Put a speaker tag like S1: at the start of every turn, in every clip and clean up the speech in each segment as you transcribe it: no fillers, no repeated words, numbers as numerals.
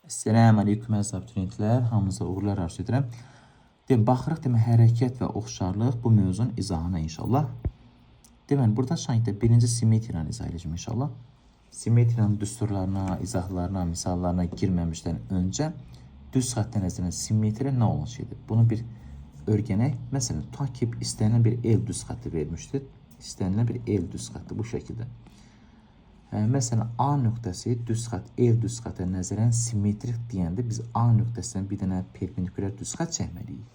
S1: Esselamu aleyküm əziz abituriyentlər, hamınıza uğurlar arzu edirəm. Demək, baxırıq, demək, hərəkət və oxşarlıq bu mövzunun izahına inşallah. Deməli, burada şahiddə birinci simmetriyanı izah edəcəm inşallah. Simmetriyanın düsturlarına, izahlarına, misallarına girməmişdən öncə düz xəttə nəzərən simmetriya nə olan şeydir? Bunu bir öyrənək. Məsələn, tutaq ki, istənilən bir L düz xətti verilmişdir. İstənilən bir L düz xətti bu şəkildə. Məsələn, A nöqtəsi düz xətt L düz xəttə nəzərən simmetrik deyəndə biz A nöqtəsindən bir dənə perpendikulyar düz xətt çəkməliyik.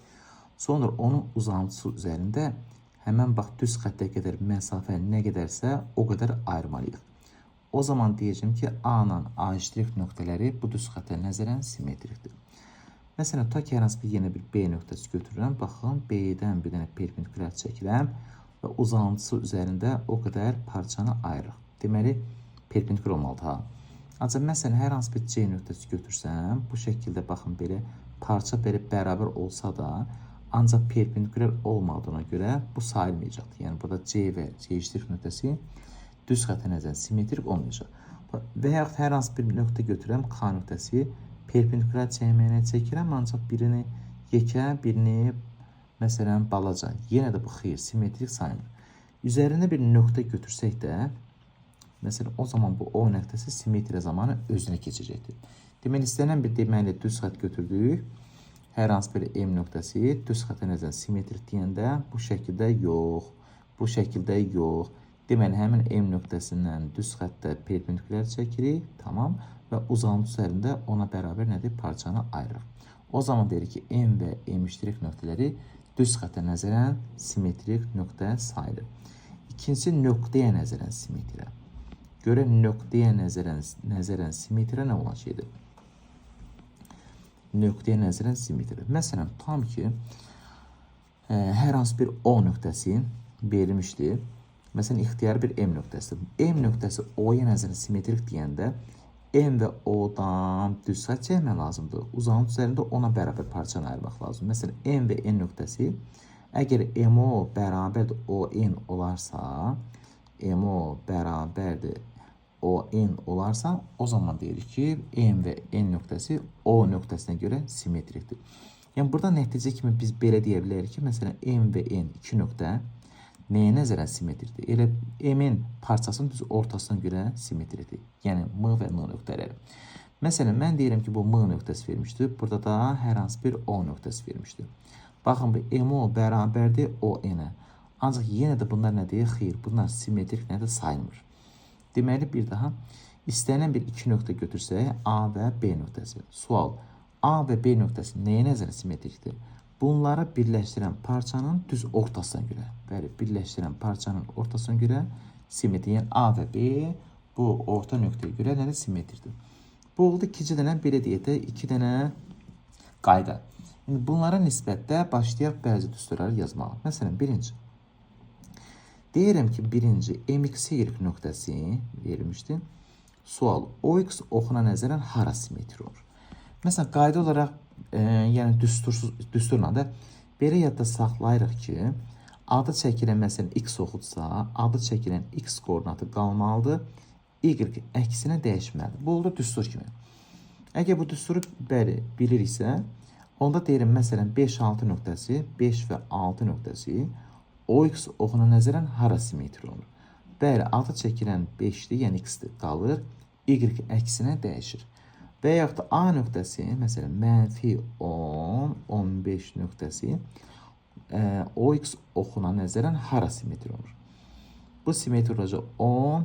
S1: Sonra onun uzantısı üzərində həmən bax düz xəttə qədər məsafə nə qədərsə o qədər ayırmalıyıq. O zaman deyəcəm ki, A ilə A ştrix nöqtələri bu düz xəttə nəzərən simmetrikdir. Məsələn, tutaq ki, hər hansı bir yenə bir B nöqtəsi götürürəm. Baxın, B-dən bir dənə perpendikulyar çəkirəm və uzantısı üzərində o qədər parçanı ayırırıq. Deməli, perpendikulyar olmalıdır ha. Ancaq məsələn, hər hansı bir C nöqtəsi götürsəm, bu şəkildə baxın belə parça belə bərabər olsa da, ancaq perpendikulyar olmadığına görə bu sayılmayacaqdır. Yəni burada C və C ştrix nöqtəsi düz xəttə nəzərən simmetrik olmayacaq. Və yaxud hər hansı bir nöqtə götürürəm, K nöqtəsi perpendikulyar çəkməyinə çəkirəm, ancaq birini yekə, birini məsələn balaca. Yenə də bu xeyir, simmetrik sayılmır. Üzərində bir nöqtə götürsək də, məsələn, o zaman bu O nöqtəsi simmetriya zamanı özünə keçəcəkdir. Deməli, istənilən bir deməli düz xətt götürdük. Hər hansı bir M nöqtəsi düz xəttə nəzərən simmetrik deyəndə bu şəkildə yox, bu şəkildə yox. Deməli, həmin M nöqtəsindən düz xəttə perpendikulyar çəkirik, tamam, və uzantı üzərində ona bərabər nədir? Parçanı ayırırıq. O zaman deyirik ki, M və M ştrix nöqtələri düz xəttə nəzərən simmetrik nöqtə sayılır. İkincisi, nöqtəyə nəzərən simmetriya. Görə nöqtəyə nəzərən simmetriya nə olan şeydir? Nöqtəyə nəzərən simmetriya. Məsələn, tam ki, hər hansı bir O nöqtəsi verilmişdir. Məsələn, ixtiyari bir M nöqtəsi. M nöqtəsi O-ya nəzərən simmetrik deyəndə M və O-dan düz xətt çəkmək lazımdır. Uzantı üzərində ona bərabər parçanı ayırmaq lazımdır. Məsələn, M və N nöqtəsi əgər MO bərabərdir ON olarsa, MO bərabərdir ON olarsa, o zaman deyirik ki, M və N nöqtəsi O nöqtəsinə görə simmetrikdir. Yəni burada nəticə kimi biz belə deyə bilərik ki, məsələn, M və N iki nöqtə nəyə nəzərən simmetrikdir? Elə M-in parçasının düz ortasına görə simmetrikdir. Yəni M və N nöqtələri. Məsələn, mən deyirəm ki, bu M nöqtəsi vermişdir. Burada da hər hansı bir O nöqtəsi vermişdir. Baxın, bu MO bərabərdir ON-ə. Ancaq yenə də bunlar nədir? Xeyr, bunlar simmetrik nədir? Sayılmır. Deməli, bir daha istənilən bir iki nöqtə götürsək, A və B nöqtəsi. Sual, A və B nöqtəsi nəyə nəzərən simmetrikdir? Bunları birləşdirən parçanın düz ortasına görə. Bəli, birləşdirən parçanın ortasına görə simmetrik. Yəni A və B bu orta nöqtəyə görə nədir? Simmetrikdir. Bu oldu ikinci dənə, belə deyək də, iki dənə qayda. İndi bunlara nisbətdə başlayaq bəzi düsturları yazmağa. Məsələn, birinci. Deyirəm ki, birinci MXY nöqtəsi verilmişdi. Sual, OX oxuna nəzərən hara simmetri olur? Məsələn, qayda olaraq, yəni düsturla da belə yadda saxlayırıq ki, adı çəkilən məsələn X oxudsa, adı çəkilən X koordinatı qalmalıdır, Y əksinə dəyişməlidir. Bu oldu düstur kimi. Əgər bu düsturu bəli biliriksə, onda deyirəm məsələn 5-6 nöqtəsi, 5 və 6 nöqtəsi OX oxuna nəzərən hara simmetri olur? Bəli, adı çəkilən 5-dir, yəni X-dir, qalır, Y əksinə dəyişir. Və yaxud da A nöqtəsi, məsələn, mənfi 10, 15 nöqtəsi OX oxuna nəzərən hara simmetri olur? Bu simmetri olacaq 10,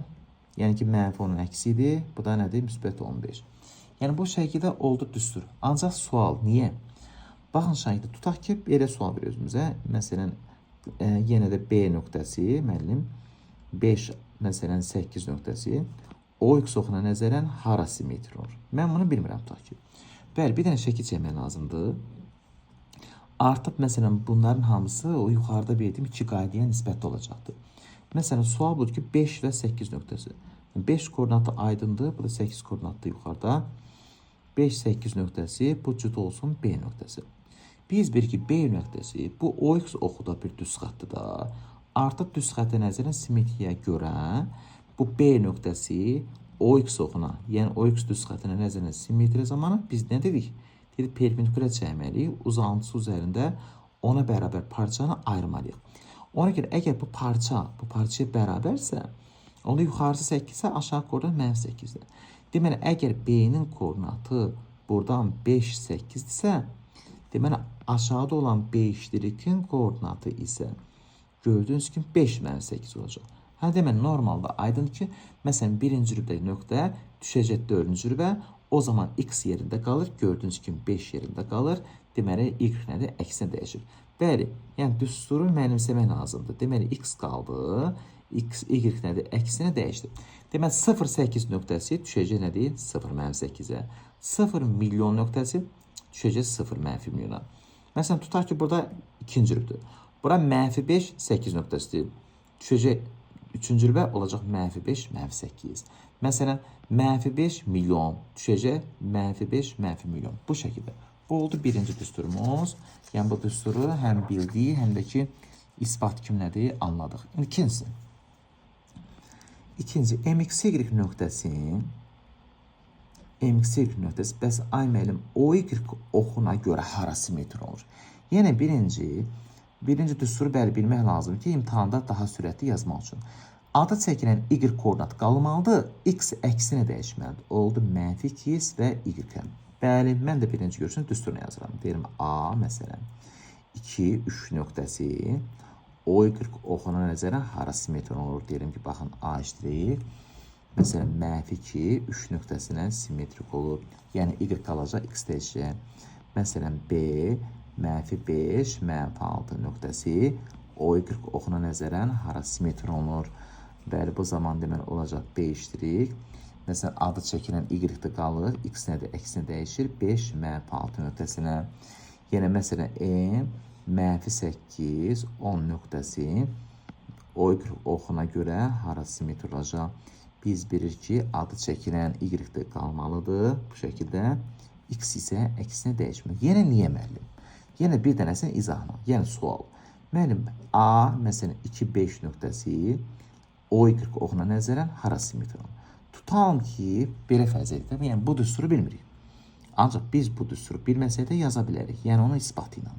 S1: yəni ki, mənfi 10-un əksi idi, bu da nədir? Müsbət 15. Yəni, bu şəkildə oldu düstur. Ancaq sual, niyə? Baxın, şahiddə, tutaq ki, belə sual verir özümüzə. Məsələn, yenə də B nöqtəsi, müəllim, 5, məsələn, 8 nöqtəsi OX oxuna nəzərən hara simmetri olur? Mən bunu bilmirəm, tutaq ki. Bəli, bir dənə şəkil çəkmək lazımdır. Artıq, məsələn, bunların hamısı o yuxarıda verdiyim iki qaydaya nisbətli olacaqdır. Məsələn, sual budur ki, 5 və 8 nöqtəsi. 5 koordinatı aydındır, bu da 8 koordinatlı yuxarıda. 5, 8 nöqtəsi, bu cüt olsun B nöqtəsi. Biz bilir ki, B nöqtəsi bu OX oxuda bir düz xəttdir da. Artıq düz xəttə nəzərən simmetriyaya görə bu B nöqtəsi OX oxuna, yəni OX düz xəttinə nəzərən simmetriya zamanı biz nə dedik? Dedik, perpendikulə çəkməliyik, uzantısı üzərində ona bərabər parçanı ayırmalıyıq. Ona görə əgər bu parça bu parçaya bərabərsə, onda yuxarısı 8 isə aşağı koordinat mənfi 8-dir. Deməli, əgər B-nin koordinatı buradan 5, 8-dirsə, deməli, aşağıda olan B-in koordinatı isə gördüyünüz kimi 5 mənfi 8 olacaq. Hə, deməli, normalda aydındır ki, məsələn, birinci rübdəki nöqtə düşəcək dördüncü rübə, o zaman x yerində qalır, gördüyünüz kimi 5 yerində qalır. Deməli, y nədir? Əksinə dəyişir. Bəli, yəni düsturu mənimsəmək lazımdır. Deməli, x qaldı, x, y nədir? Əksinə dəyişdi. Deməli, 0,8 nöqtəsi düşəcək nədir? 0 mənfi 8-ə. 0 milyon nöqtəsi düşəcək 0 mənfi milyona. Məsələn, tutaq ki, burada ikinci rübdür. Bura mənfi 5, 8 nöqtəsidir. Düşəcək üçüncü rübə olacaq mənfi 5, mənfi 8. Məsələn, mənfi 5 milyon düşəcək mənfi 5, mənfi milyon. Bu şəkildə. Bu oldu birinci düsturumuz. Yəni bu düsturu həm bildik, həm də ki isbat kimi nədir anladıq. İndi ikincisi. İkinci MXY nöqtəsi MXY nöqtəsi bəs ay müəllim OY oxuna görə hara simmetri olur? Yəni birinci düsturu bəli bilmək lazımdır ki, imtahanda daha sürətli yazmaq üçün. Adı çəkilən Y koordinat qalmalıdır, X əksinə dəyişməlidir. Oldu mənfi 2x və Y. Bəli, mən də birinci görüşün düsturunu yazıram. Deyirəm A məsələn 2, 3 nöqtəsi OY oxuna nəzərən hara simmetri olur? Deyirəm ki, baxın A işləyir. Məsələn, mənfi 2, 3 nöqtəsinə simmetrik olur. Yəni Y qalacaq, X dəyişəcək. Məsələn, B mənfi 5, mənfi 6 nöqtəsi OY oxuna nəzərən hara simmetri olunur? Bəli, bu zaman deməli olacaq B işləyirik. Məsələn, adı çəkilən Y-də qalır, X nədir? Əksinə dəyişir. 5 mənfi 6 nöqtəsinə. Yenə məsələn, M mənfi 8, 10 nöqtəsi OY oxuna görə hara simmetri olacaq? Biz bilirik ki, adı çəkilən Y-də qalmalıdır. Bu şəkildə X isə əksinə dəyişmir. Yenə niyə müəllim? Yenə bir dənəsinin izahına. Yəni sual. Müəllim, A məsələn 2, 5 nöqtəsi OY oxuna nəzərən hara simmetri olur? Tutalım ki, belə fərz edək. Yəni bu düsturu bilmirik. Ancaq biz bu düsturu bilməsək də yaza bilərik. Yəni onun isbatı ilə.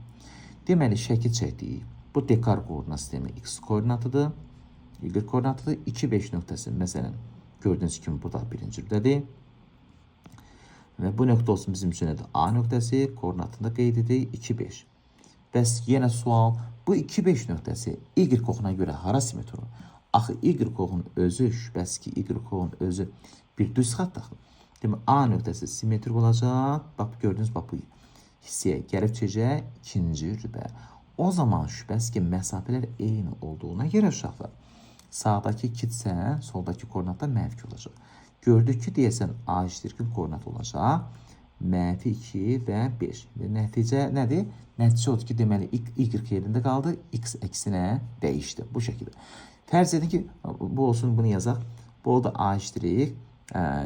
S1: Deməli, şəkil çəkdik. Bu dekar koordinat sistemi X koordinatıdır. Y koordinatıdır. 2, 5 nöqtəsi məsələn gördüyünüz kimi bu da birinci rübdədir. Və bu nöqtə olsun bizim üçün nədir? A nöqtəsi koordinatını da qeyd edək 2, 5. Bəs yenə sual, bu 2, 5 nöqtəsi Y oxuna görə hara simmetri olur? Axı Y oxunun özü, şübhəsiz ki, Y oxunun özü bir düz xətt axı. Demək, A nöqtəsi simmetrik olacaq. Bax, gördüyünüz bax bu hissəyə gəlib çıxacaq ikinci rübə. O zaman şübhəsiz ki, məsafələr eyni olduğuna görə uşaqlar, sağdakı 2 isə soldakı koordinatda mənfi olacaq. Gördük ki, deyəsən A iştirkin koordinatı olacaq. Mənfi 2 və 5. Və nəticə nədir? Nəticə odur ki, deməli Y yerində qaldı, X əksinə dəyişdi. Bu şəkildə. Fərz edin ki, bu olsun, bunu yazaq. Bu oldu A iştirik.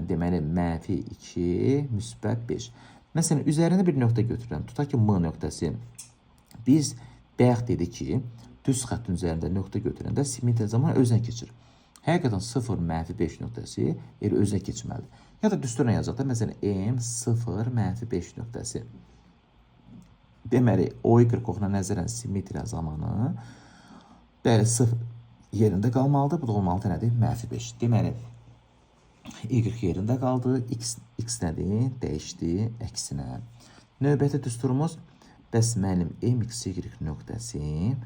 S1: Deməli, mənfi 2, müsbət 5. Məsələn, üzərində bir nöqtə götürürəm. Tutaq ki, M nöqtəsi. Biz bayaq dedik ki, düz xəttin üzərində nöqtə götürəndə simmetriya zamanı özünə keçir. Həqiqətən 0, mənfi 5 nöqtəsi elə özünə keçməlidir. Ya da düsturla yazaq da, məsələn, M 0, mənfi 5 nöqtəsi. Deməli, OY oxuna nəzərən simmetriya zamanı bəli, 0 yerində qalmalıdır. Bu da olmalıdır nədir? Mənfi 5. Deməli, Y yerində qaldı. X, X nədir? Dəyişdi əksinə. Növbəti düsturumuz, bəs müəllim MXY nöqtəsi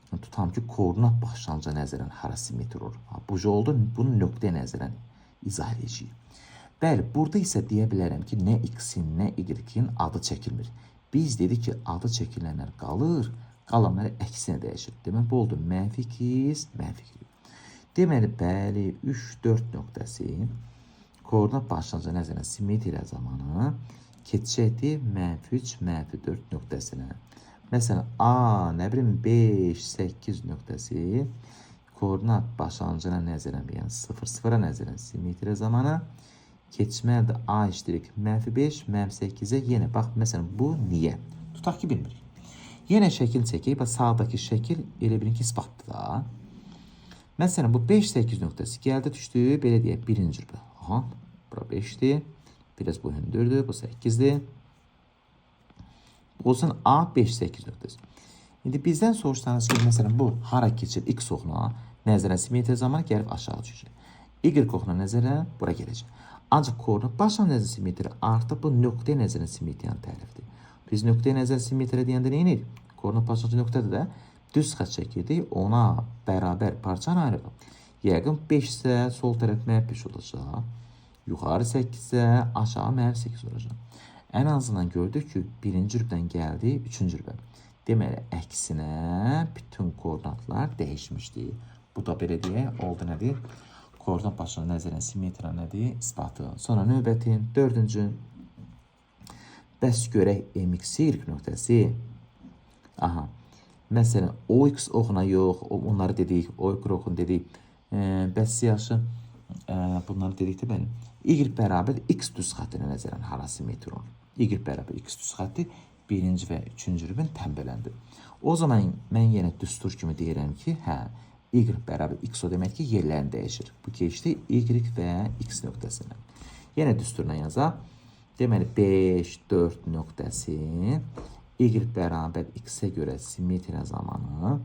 S1: tutam ki, koordinat başlanğıca nəzərən hara simmetri olur? Ha, bu oldu, bunu nöqtəyə nəzərən izah edəcəyik. Bəli, burada isə deyə bilərəm ki, nə X-in, nə Y-in adı çəkilmir. Biz dedik ki, adı çəkilənlər qalır, qalanları əksinə dəyişir. Demək, bu oldu mənfi 2x, mənfi 2. Deməli, bəli, 3, 4 nöqtəsi koordinat başlanğıca nəzərən simmetriya zamanı keçəcəkdir mənfi 3, mənfi 4 nöqtəsinə. Məsələn, A, nə bilim, 5, 8 nöqtəsi koordinat başlanğıcına nəzərən, yəni 0, 0-a nəzərən simmetriya zamanı keçməlidir A iştirik mənfi 5, mənfi 8-ə yenə bax, məsələn, bu niyə? Tutaq ki, bilmirik. Yenə şəkil çəkək. Bax, sağdakı şəkil elə bilin ki, isbatdır da. Məsələn, bu 5, 8 nöqtəsi gəldi, düşdü, belə deyək, birinci rübə. Aha, bura 5-dir. Biraz bu hündürdür, bu 8-dir. Bu olsun A 5 8 nöqtəsi. İndi bizdən soruşsanız ki, məsələn bu hara keçir x oxuna nəzərən simmetriya zamanı gəlib aşağı düşəcək. Y oxuna nəzərən bura gələcək. Ancaq koordinat başa nəzərən simmetriya artıq bu nöqtəyə nəzərən simmetriyanın tərifdir. Biz nöqtəyə nəzərən simmetriya deyəndə nə edirik? Koordinat başlanğıcı nöqtədə də düz xətt çəkirdik, ona bərabər parçanı ayırırıq. Yəqin 5 isə sol tərəf mənfi 5 olacaq. Yuxarı 8 isə aşağı mənfi 8 olacaq. Ən azından gördük ki, birinci rübdən gəldi üçüncü rübə. Deməli, əksinə bütün koordinatlar dəyişmişdi. Bu da belə deyək, oldu nədir? Koordinat başına nəzərən simmetriya nədir? İsbatı. Sonra növbəti dördüncü. Bəs görək MXY nöqtəsi. Aha. Məsələn, OX oxuna yox, onları dedik, OY oxunu dedik. Bəs yaxşı, bunları dedikdə bəli. Y bərabər X düz xəttinə nəzərən hara simmetri olur? Y bərabər X düz xətti birinci və üçüncü rübün tənbələndir. O zaman mən yenə düstur kimi deyirəm ki, hə, Y bərabər X o demək ki, yerlərini dəyişir. Bu keçdi Y və X nöqtəsinə. Yenə düsturla yazaq. Deməli, 5, 4 nöqtəsi Y bərabər X-ə görə simmetriya zamanı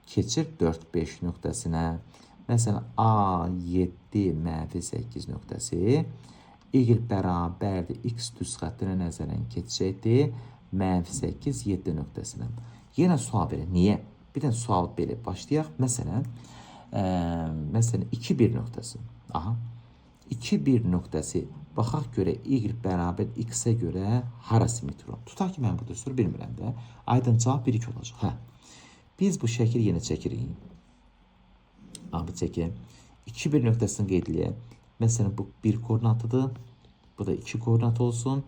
S1: keçir 4, 5 nöqtəsinə. Məsələn, A, 7, mənfi 8 nöqtəsi Y bərabərdir X düz xəttinə nəzərən keçəcəkdir mənfi 8, 7 nöqtəsinə. Yenə sual belə. Niyə? Bir dənə sual belə başlayaq. Məsələn, məsələn 2, 1 nöqtəsi. Aha. 2, 1 nöqtəsi. Baxaq görək Y bərabər X-ə görə hara simmetri olur? Tutaq ki, mən bu düsturu bilmirəm də. Aydın cavab 1, 2 olacaq. Hə. Biz bu şəkili yenə çəkirik. Abi çəkək. 2, 1 nöqtəsini qeyd eləyək. Məsələn, bu 1 koordinatıdır. Bu da 2 koordinat olsun.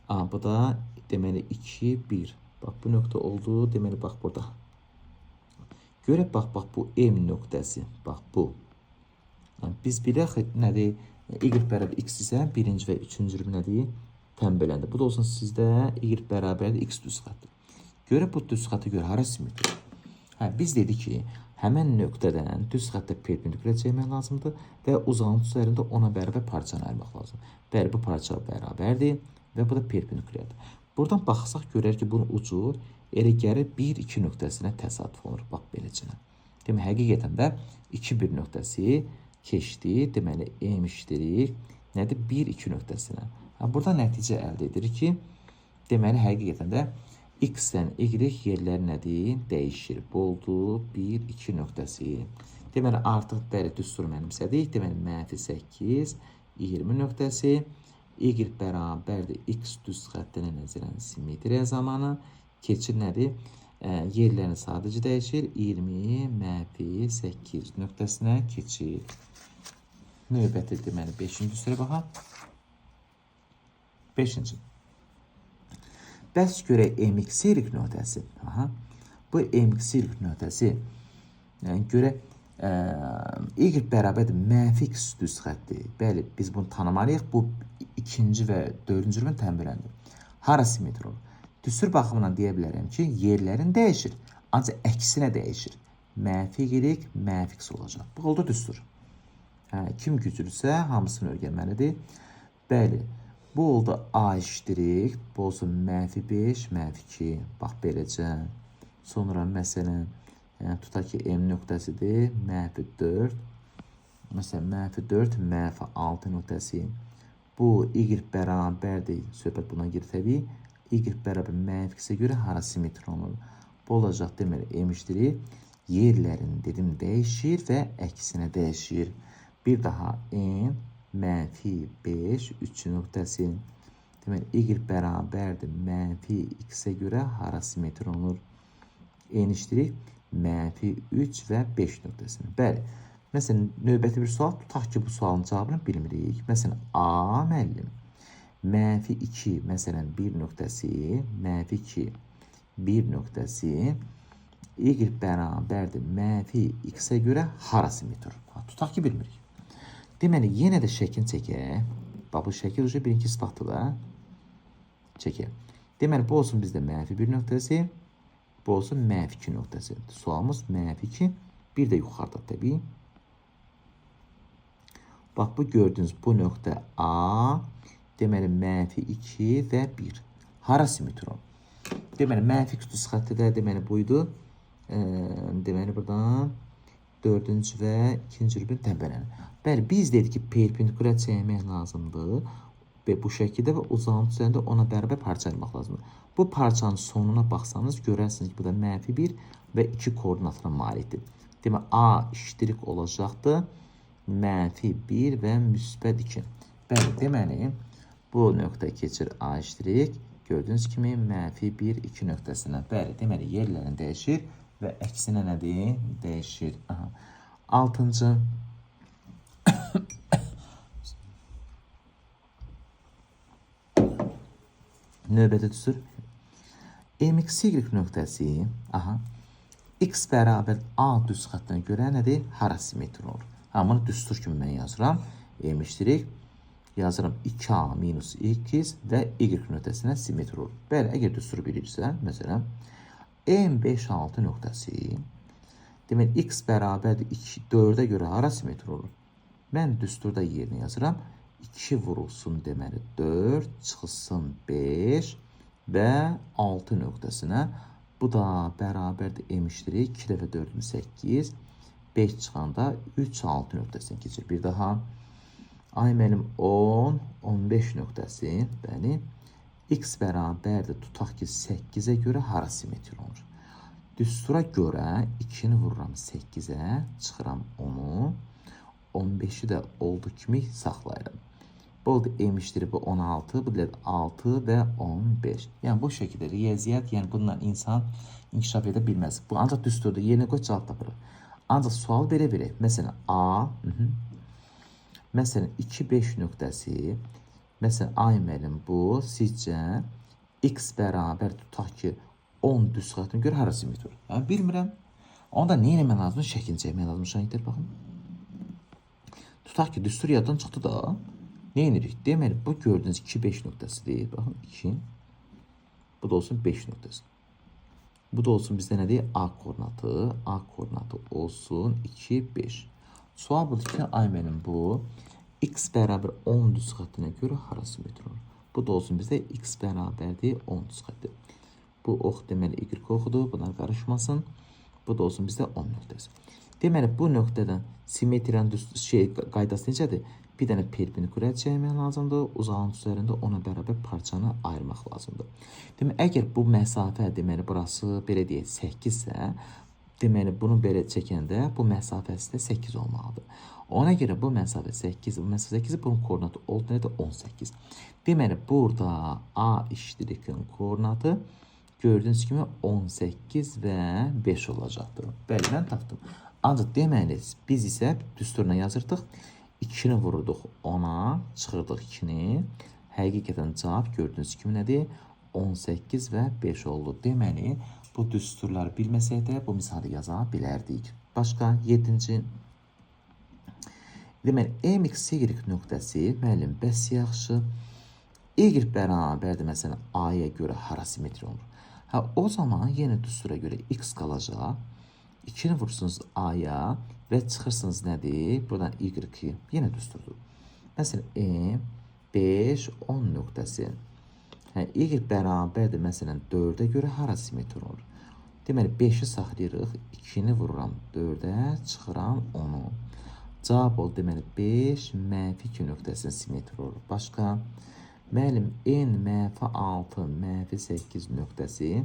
S1: Aha, bu da deməli 2, 1. Bax, bu nöqtə oldu. Deməli, bax burada. Görək, bax, bax, bu M nöqtəsi. Bax, bu. Yəni, biz bilək nədir? Y bərabər X isə birinci və üçüncü rüb nədir? Tənbələndir. Bu da olsun sizdə Y bərabərdir X düz xətti. Görək bu düz xətti görə hara simmetri? Hə, biz dedik ki, həmən nöqtədən düz xəttə perpendikulyar çəkmək lazımdır və uzanıntı üzərində ona bərabər parçanı ayırmaq lazımdır. Bəli, bu parça bərabərdir və bu da perpendikulyardır. Buradan baxsaq görər ki, bunun ucu elə gəlir 1, 2 nöqtəsinə təsadüf olunur. Bax, beləcə. Demək, həqiqətən də 2, 1 nöqtəsi keçdi. Deməli, M işləyirik. Nədir? 1, 2 nöqtəsinə. Ha, burada nəticə əldə edirik ki, deməli, həqiqətən də X-dən Y yerləri nədir? Dəyişir. Bu oldu 1, 2 nöqtəsi. Deməli, artıq bəli, düsturu mənimsədik. Deməli, mənfi 8, 20 nöqtəsi. Y bərabərdir X düz xəttinə nəzərən simmetriya zamanı. Keçir nədir? Yerlərini sadəcə dəyişir. 20, mənfi 8 nöqtəsinə keçir. Növbəti deməli 5-ci düstura baxaq. 5-ci. Bəs görək MXY nöqtəsi. Aha. Bu MXY nöqtəsi, yəni görək Y bərabərdir mənfi X düz xətti. Bəli, biz bunu tanımalıyıq. Bu ikinci və dördüncü rübün tənbələndir. Hara simmetri olur? Düstur baxımından deyə bilərəm ki, yerlərin dəyişir. Ancaq əksinə dəyişir. Mənfi Y, mənfi X olacaq. Bu oldu düstur. Hə, kim güclüsə hamısını öyrənməlidir. Bəli, bu oldu A işdirik. Bu olsun mənfi 5, mənfi 2. Bax, beləcə. Sonra məsələn, yəni, tutaq ki, M nöqtəsidir. Mənfi 4. Məsələn, mənfi 4, mənfi 6 nöqtəsi. Bu Y bərabərdir. Söhbət buna gedir təbii. Y bərabər mənfi X-ə görə hara simmetri olunur? Bu olacaq deməli, M işdirik. Yerlərini dedim dəyişir və əksinə dəyişir. Bir daha N mənfi 5, 3 nöqtəsi. Deməli, Y bərabərdir mənfi X-ə görə hara simmetri olunur? N işdirik. Mənfi 3 və 5 nöqtəsini. Bəli. Məsələn, növbəti bir sual. Tutaq ki, bu sualın cavabını bilmirik. Məsələn, A müəllim. Mənfi 2, məsələn, 1 nöqtəsi, mənfi 2, 1 nöqtəsi, Y bərabərdir mənfi X-ə görə hara simmetri olur? Ha, tutaq ki, bilmirik. Deməli, yenə də şəklini çəkək. Bax, bu şəkil ucu birinci isbatdır da. Çəkək. Deməli, bu olsun bizdə mənfi 1 nöqtəsi, bu olsun mənfi 2 nöqtəsi. Sualımız mənfi 2, bir də yuxarıda təbii. Bax, bu gördüyünüz bu nöqtə A, deməli, mənfi 2 və 1. Hara simmetri olur? Deməli, mənfi x düz xətti də deməli, buydu. Deməli, buradan 4-cü və 2-ci rübün təpələnir. Bəli, biz dedik ki, perpendikulyar çəkmək lazımdır. Və bu şəkildə və uzanıntı üzərində ona bərabər parça ayırmaq lazımdır. Bu parçanın sonuna baxsanız, görərsiniz ki, bu da mənfi 1 və 2 koordinatına malikdir. Demək, A iştirik olacaqdır. Mənfi 1 və müsbət 2. Bəli, deməli, bu nöqtə keçir A iştirik. Gördüyünüz kimi, mənfi 1, 2 nöqtəsinə. Bəli, deməli, yerlərini dəyişir və əksinə nədir? Dəyişir. Aha. 6-cı. Növbəti düstur. MXY nöqtəsi, aha, X bərabər A düz xəttinə görə nədir? Hara simmetri olur? Ha, bunu düstur kimi mən yazıram. M iştirik. Yazıram 2A minus X və Y nöqtəsinə simmetri olur. Bəli, əgər düsturu bilirsə, məsələn, M5-6 nöqtəsi, deməli, X bərabərdir 2, 4-ə görə hara simmetri olur? Mən düsturda yerini yazıram. 2 vurulsun, deməli, 4, çıxılsın 5 və 6 nöqtəsinə. Bu da bərabərdir M iştirik. 2 dəfə 4-ün 8, 5 çıxanda 3, 6 nöqtəsinə keçir. Bir daha, ay mənim 10, 15 nöqtəsi, bəli, X bərabərdir, tutaq ki, 8-ə görə hara simmetri olur? Düstura görə 2-ni vururam 8-ə, çıxıram 10-u, 15-i də olduğu kimi saxlayıram. Bu oldu M iştirik, bu 16, bu da 6 və 15. Yəni, bu şəkildə riyaziyyat, yəni bununla insan inkişaf edə bilməz. Bu ancaq düsturda yerinə qoy cavab tapırıq. Ancaq sual belə verək. Məsələn, A, məsələn, 2, 5 nöqtəsi, məsələn, A müəllim bu, sizcə X bərabər tutaq ki, 10 düz xəttinə görə hara simmetri olur? Yəni, bilmirəm. Onda nə etmək lazımdır? Şəkil çəkmək lazımdır. Şəhidlər, baxın. Tutaq ki, düstur yaddan çıxdı da. Nə edirik? Deməli, bu gördüyünüz 2, 5 nöqtəsidir. Baxın, 2. Bu da olsun 5 nöqtəsi. Bu da olsun bizdə nədir? A koordinatı. A koordinatı olsun 2, 5. Sual budur ki, ay mənim bu X bərabər 10 düz xəttinə görə hara simmetri olur? Bu da olsun bizdə X bərabərdir 10 düz xətti. Bu ox deməli Y oxudur. Bunlar qarışmasın. Bu da olsun bizdə 10 nöqtəsi. Deməli, bu nöqtədən simmetriyanın qaydası necədir? Bir dənə perpendikulyar çəkmək lazımdır. Uzanıntı üzərində ona bərabər parçanı ayırmaq lazımdır. Deməli, əgər bu məsafə, deməli, burası belə deyək 8 isə, deməli, bunu belə çəkəndə bu məsafəsi də 8 olmalıdır. Ona görə bu məsafə 8, bu məsafə 8, bunun koordinatı oldu nədir? 18. Deməli, burada A iştirikin koordinatı gördüyünüz kimi 18 və 5 olacaqdır. Bəli, mən tapdım. Ancaq deməli, biz isə düsturla yazırdıq. 2-ni vururduq 10-a, çıxırdıq 2-ni. Həqiqətən cavab gördüyünüz kimi nədir? 18 və 5 oldu. Deməli, bu düsturları bilməsək də bu misalı yaza bilərdik. Başqa, 7-ci. Deməli, MXY nöqtəsi, müəllim, bəs yaxşı. Y bərabərdir, məsələn, A-ya görə hara simmetri olur? Hə, o zaman yenə düstura görə X qalacaq. 2-ni vurursunuz A-ya və çıxırsınız nədir? Buradan Y-i yenə düsturdur. Məsələn, M, 5, 10 nöqtəsi. Hə, Y bərabərdir, məsələn, 4-ə görə hara simmetri olur? Deməli, 5-i saxlayırıq, 2-ni vururam 4-ə, çıxıram 10-u. Cavab oldu, deməli, 5, mənfi 2 nöqtəsinin simmetri olur. Başqa, müəllim, N, mənfi 6, mənfi 8 nöqtəsi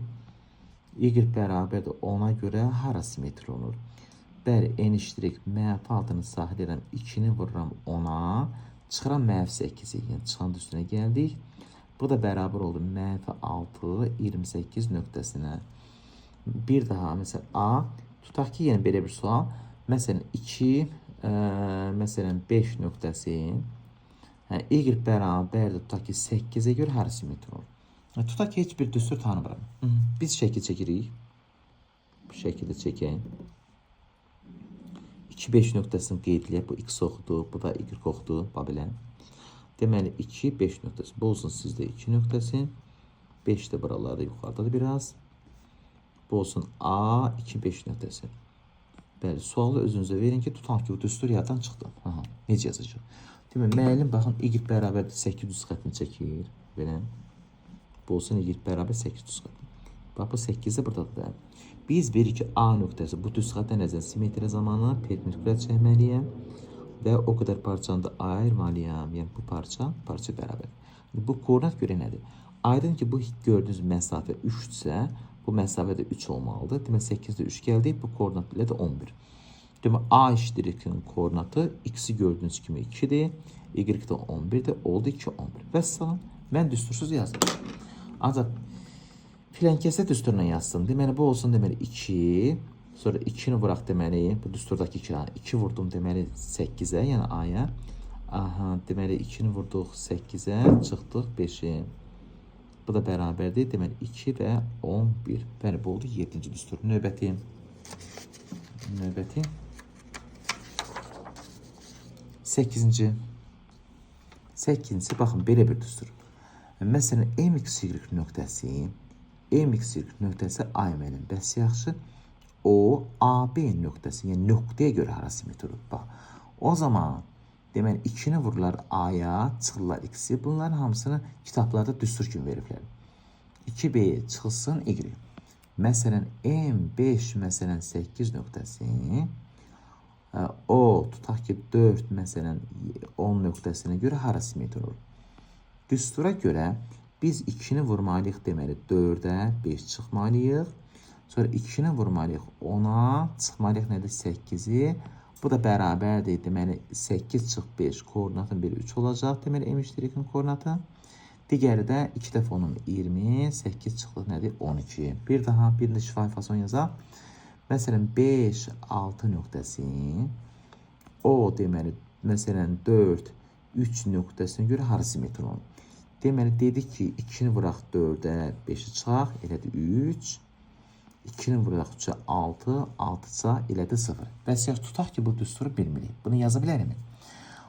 S1: Y bərabərdir 10-a görə hara simmetri olur? Bəli, N iştirik, mənfi 6-nı saxlayıram, 2-ni vururam 10-a, çıxıram mənfi 8-i, yəni çıxan üstünə gəldik. Bu da bərabər oldu mənfi 6, 28 nöqtəsinə. Bir daha, məsələn, A, tutaq ki, yenə belə bir sual. Məsələn, 2, məsələn, 5 nöqtəsi, hə, Y bərabərdir, tutaq ki, 8-ə görə hara simmetri olur? Tutaq ki, heç bir düstur tanımıram. Biz şəkil çəkirik. Bu şəkildə çəkək. 2, 5 nöqtəsini qeyd eləyək. Bu X oxudur, bu da Y oxudur. Bax belə. Deməli, 2, 5 nöqtəsi. Bu olsun sizdə 2 nöqtəsi. 5 də buralarda yuxarıdadır biraz. Bu olsun A, 2, 5 nöqtəsi. Bəli, sualı özünüzə verin ki, tutaq ki, bu düstur yaddan çıxdı. Aha, necə yazacaq? Demək, müəllim, baxın, Y bərabər 8 düz xəttini çəkir. Belə. Bu olsun Y bərabər 8 düz xətti. Bax, bu 8 də buradadır da. Biz bilirik ki, A nöqtəsi bu düz xəttə nəzər simmetriya zamanı perpendikulyar çəkməliyəm və o qədər parçanı da ayırmalıyam. Yəni, bu parça, parça bərabər. Bu koordinat görə nədir? Aydın ki, bu gördüyünüz məsafə 3-dürsə, bu məsafə də 3 olmalıdır. Demək, 8-də 3 gəldi, bu koordinat ilə də 11. Demək, A iştirikinin koordinatı X-i gördüyünüz kimi 2-dir, Y də 11-dir, oldu 2, 11. Vəssalam, mən düstursuz yazdım. Ancaq filankəsə düsturla yazsın. Deməli, bu olsun deməli 2, sonra 2-ni vuraq deməli, bu düsturdakı 2, 2 vurdum deməli 8-ə, yəni A-ya. Aha, deməli 2-ni vurduq 8-ə, çıxdıq 5-i. Bu da bərabərdir. Deməli 2 və 11. Bəli, bu oldu 7-ci düstur. Növbəti. Növbəti. 8-ci. 8-ci, baxın, belə bir düstur. Məsələn, MXY nöqtəsi, MXY nöqtəsi ay müəllim, bəs yaxşı, o AB nöqtəsi, yəni nöqtəyə görə hara simmetri olur. Bax, o zaman deməli 2-ni vururlar A-ya, çıxırlar X-i. Bunların hamısını kitablarda düstur kimi veriblər. 2B çıxılsın Y. Məsələn, M5, məsələn, 8 nöqtəsi, o tutaq ki, 4, məsələn, 10 nöqtəsinə görə hara simmetri olur? Düstura görə biz 2-ni vurmalıyıq, deməli 4-ə 5 çıxmalıyıq. Sonra 2-ni vurmalıyıq 10-a, çıxmalıyıq nədir? 8-i. Bu da bərabərdir. Deməli 8 çıx 5 koordinatın biri 3 olacaq. Deməli M iştirikinin koordinatı. Digəri də 2 dəfə 10-un 20, 8 çıxdıq nədir? 12. Bir daha bir də şifahi fason yazaq. Məsələn 5, 6 nöqtəsi. O deməli məsələn 4, 3 nöqtəsinə görə hara simmetri olur? Deməli dedik ki 2-ni vuraq 4-ə, 5-i çıxaq, elədir 3. 2-ni vuraq 3-ə 6, 6-sa elədir 0. Bəs yaxşı tutaq ki, bu düsturu bilmirik. Bunu yaza bilərikmi?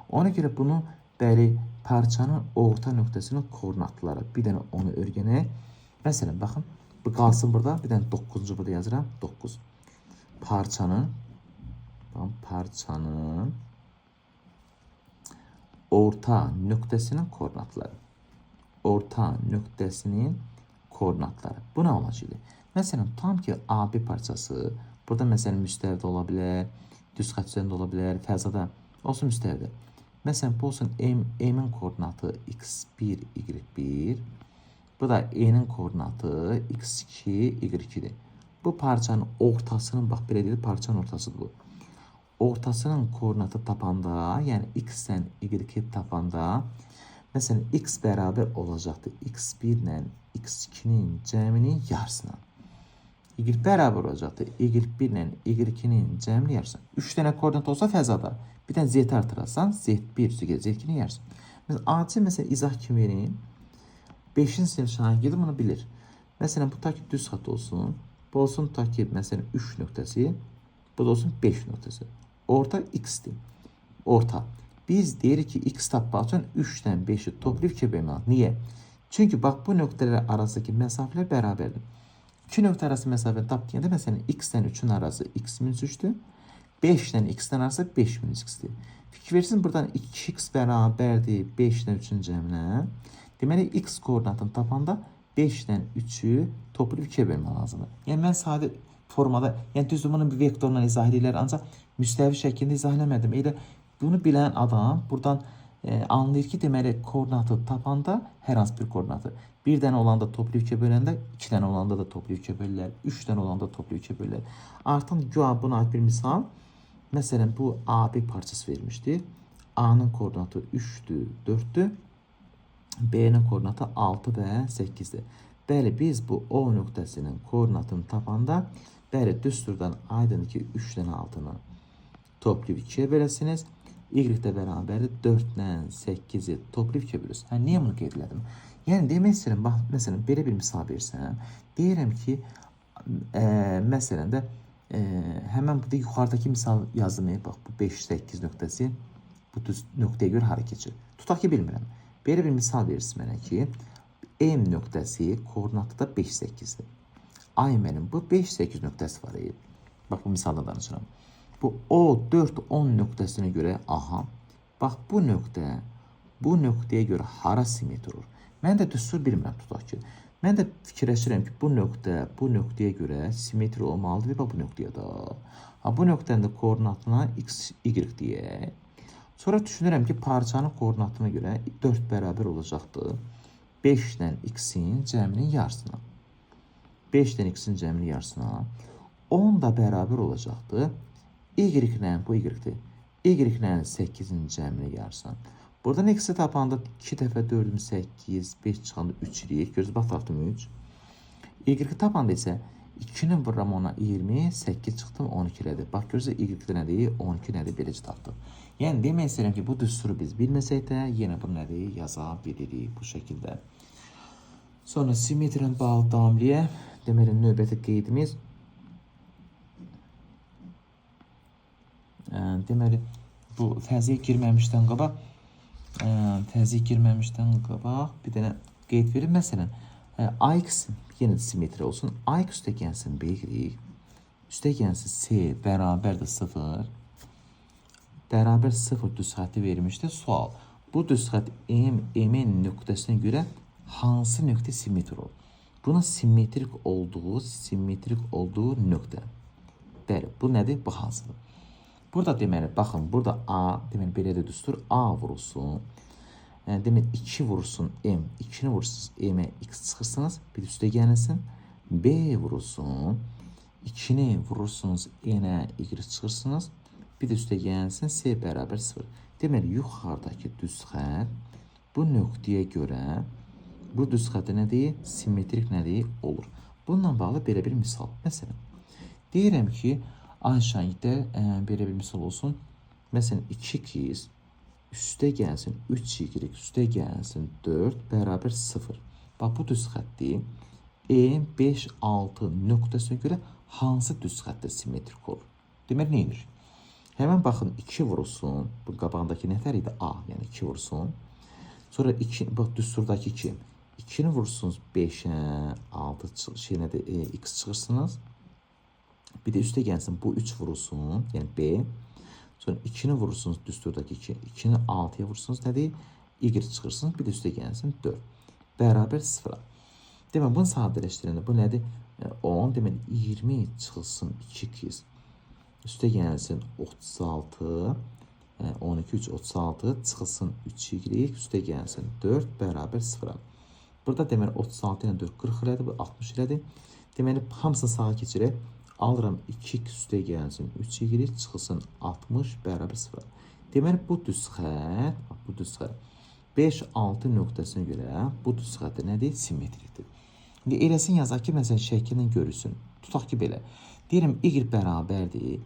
S1: Ona görə bunu bəli parçanın orta nöqtəsinin koordinatları. Bir dənə onu öyrənək. Məsələn, baxın, bu qalsın burada. Bir dənə 9-cu burada yazıram. 9. Parçanın, baxın, parçanın orta nöqtəsinin koordinatları. Orta nöqtəsinin koordinatları. Bu nə olacaq? Məsələn, tam ki AB parçası, burada məsələn müstəvidə ola bilər, düz xətt üzərində ola bilər, fəzada olsun müstəvidə. Məsələn, bu olsun M-in koordinatı x1, y1. Bu da N-in koordinatı x2, y2-dir. Bu parçanın ortasının, bax belə deyil, parçanın ortasıdır bu. Ortasının koordinatı tapanda, yəni x-dən y-i tapanda, məsələn, x bərabər olacaqdır x1 ilə x2-nin cəminin yarısına. Y bərabər olacaqdır y1 ilə y2-nin cəminin yarısına. 3 dənə koordinat olsa fəzada, bir dənə z artırasan, z1 üstə z2-nin yarısı. Məsələn, AC məsələn izah kimi verim. 5-ci sinif şagirdi bunu bilir. Məsələn, bu ta ki düz xətt olsun. Bu olsun ta ki məsələn 3 nöqtəsi, bu da olsun 5 nöqtəsi. Orta x-dir. Orta. Biz deyirik ki, x tapmaq üçün 3-dən 5-i toplayıb 2 bölmək. Niyə? Çünki bax bu nöqtələr arasındakı məsafələr bərabərdir. İki nöqtə arası məsafəni tap deyəndə məsələn x-dən 3-ün arası x minus 3-dür. 5-dən x-dən arası 5 minus x-dir. Fikir verirsiniz, buradan 2x bərabərdir 5-dən 3-ün cəminə. Deməli x koordinatını tapanda 5-dən 3-ü toplayıb 2-yə bölmək lazımdır. Yəni mən sadə formada, yəni düzdür bunu bir vektorla izah edirlər, ancaq müstəvi şəklində izah eləmədim. Elə bunu bilən adam buradan anlayır ki, deməli koordinatı tapanda hər hansı bir koordinatı bir dənə olanda toplayıb 2-yə böləndə, 2 dənə olanda da toplayıb 2-yə bölürlər, 3 dənə olanda toplayıb 2-yə bölürlər. Artıq güya buna aid bir misal. Məsələn, bu AB parçası vermişdi. A-nın koordinatı 3-dür, 4-dür. B-nin koordinatı 6 və 8-dir. Bəli, biz bu O nöqtəsinin koordinatını tapanda, bəli, düsturdan aydındır ki, 3 dənə 6-nı toplayıb 2-yə böləsiniz. Y də bərabərdir 4 ilə 8-i toplayıb 2-yə bölürsünüz. Hə, niyə bunu qeyd elədim? Yəni, demək istəyirəm, bax, məsələn, belə bir misal versəm, deyirəm ki, məsələn də, həmən burada yuxarıdakı misal yazdım, bax, bu 5-8 nöqtəsi bu düz nöqtəyə görə hara keçir? Tutaq ki, bilmirəm. Belə bir misal verirsiniz mənə ki, M nöqtəsi koordinatı da 5-8-dir. Ay mənim, bu 5-8 nöqtəsi var. Bax, bu misalda danışıram. Bu O 4 10 nöqtəsinə görə, aha, bax bu nöqtə, bu nöqtəyə görə hara simmetri olur? Mən də düstur bilmirəm, tutaq ki. Mən də fikirləşirəm ki, bu nöqtə, bu nöqtəyə görə simmetri olmalıdır. Bax bu nöqtəyə də. Ha, bu nöqtənin də koordinatına x, y deyək. Sonra düşünürəm ki, parçanın koordinatına görə 4 bərabər olacaqdır. 5 ilə x-in cəminin yarısına. 5 ilə x-in cəminin yarısına. 10 da bərabər olacaqdır. Y ilə, bu y-dir. Y ilə 8-in cəminin yarısına. Buradan x-i tapanda 2 dəfə 4-ün 8, 5 çıxanda 3 eləyir. Görürsünüz, bax tapdım 3. Y-i tapanda isə 2-nin vururam ona 20, 8 çıxdım 12 elədi. Bax görürsünüz, Y-də nədir? 12 nədir? Beləcə tapdıq. Yəni demək istəyirəm ki, bu düsturu biz bilməsək də yenə bu nədir? Yaza bilirik bu şəkildə. Sonra simmetrlə bağlı davam eləyək. Deməli, növbəti qeydimiz. Deməli, bu fəziyə girməmişdən qabaq bir dənə qeyd verir. Məsələn, AX yenə də simmetri olsun. AX üstə gəlsin BY, üstə gəlsin C bərabərdir 0. Bərabər 0 düz xətti vermişdi. Sual. Bu düz xətt M, M-in nöqtəsinə görə hansı nöqtə simmetri olur? Bunun simmetrik olduğu nöqtə. Bəli, bu nədir? Bu hansıdır? Burada deməli, baxın, burada A, deməli, belə də düstur, A vurulsun. Deməli, 2 vurulsun M, 2-ni vurursunuz M-ə X çıxırsınız, bir üstə gəlinsin. B vurulsun, 2-ni vurursunuz N-ə Y çıxırsınız, bir də üstə gəlinsin, C bərabər 0. Deməli, yuxarıdakı düz xətt bu nöqtəyə görə bu düz xətti nədir? Simmetrik nədir? Olur. Bununla bağlı belə bir misal. Məsələn, deyirəm ki, A şəkildə belə bir misal olsun. Məsələn, 2x üstə gəlsin 3y üstə gəlsin 4 bərabər 0. Bax, bu düz xətti E, 5, 6 nöqtəsinə görə hansı düz xəttdə simmetrik olur? Deməli, nə edir? Həmən baxın, 2 vurulsun. Bu qabağındakı nətər idi? A, yəni 2 vurulsun. Sonra 2, bax, düsturdakı 2. 2-ni vurursunuz 5-ə, 6 şey nədir? X çıxırsınız. Bir də üstə gəlsin bu 3 vurulsun, yəni B. Sonra 2-ni vurursunuz düsturdakı 2. 2-ni 6-ya vurursunuz, nədir? Y çıxırsınız, bir də üstə gəlsin 4. Bərabər 0-a. Deməli, bunu sadələşdirəndə bu nədir? 10, deməli 20 çıxılsın 2x. Üstə gəlsin 36, 12, 3, 36 çıxılsın 3y, üstə gəlsin 4 bərabər 0-a. Burada deməli 36 ilə 4 40 elədi, bu 60 elədi. Deməli, hamısını sağa keçirək. Alıram 2x üstə gəlsin 3y çıxılsın 60 bərabər 0. Deməli, bu düz xətt, bu düz xətt 5, 6 nöqtəsinə görə bu düz xətti nədir? Simmetrikdir. İndi eləsin yazaq ki, məsələn, şəkillə görürsün. Tutaq ki, belə. Deyirəm, y bərabərdir.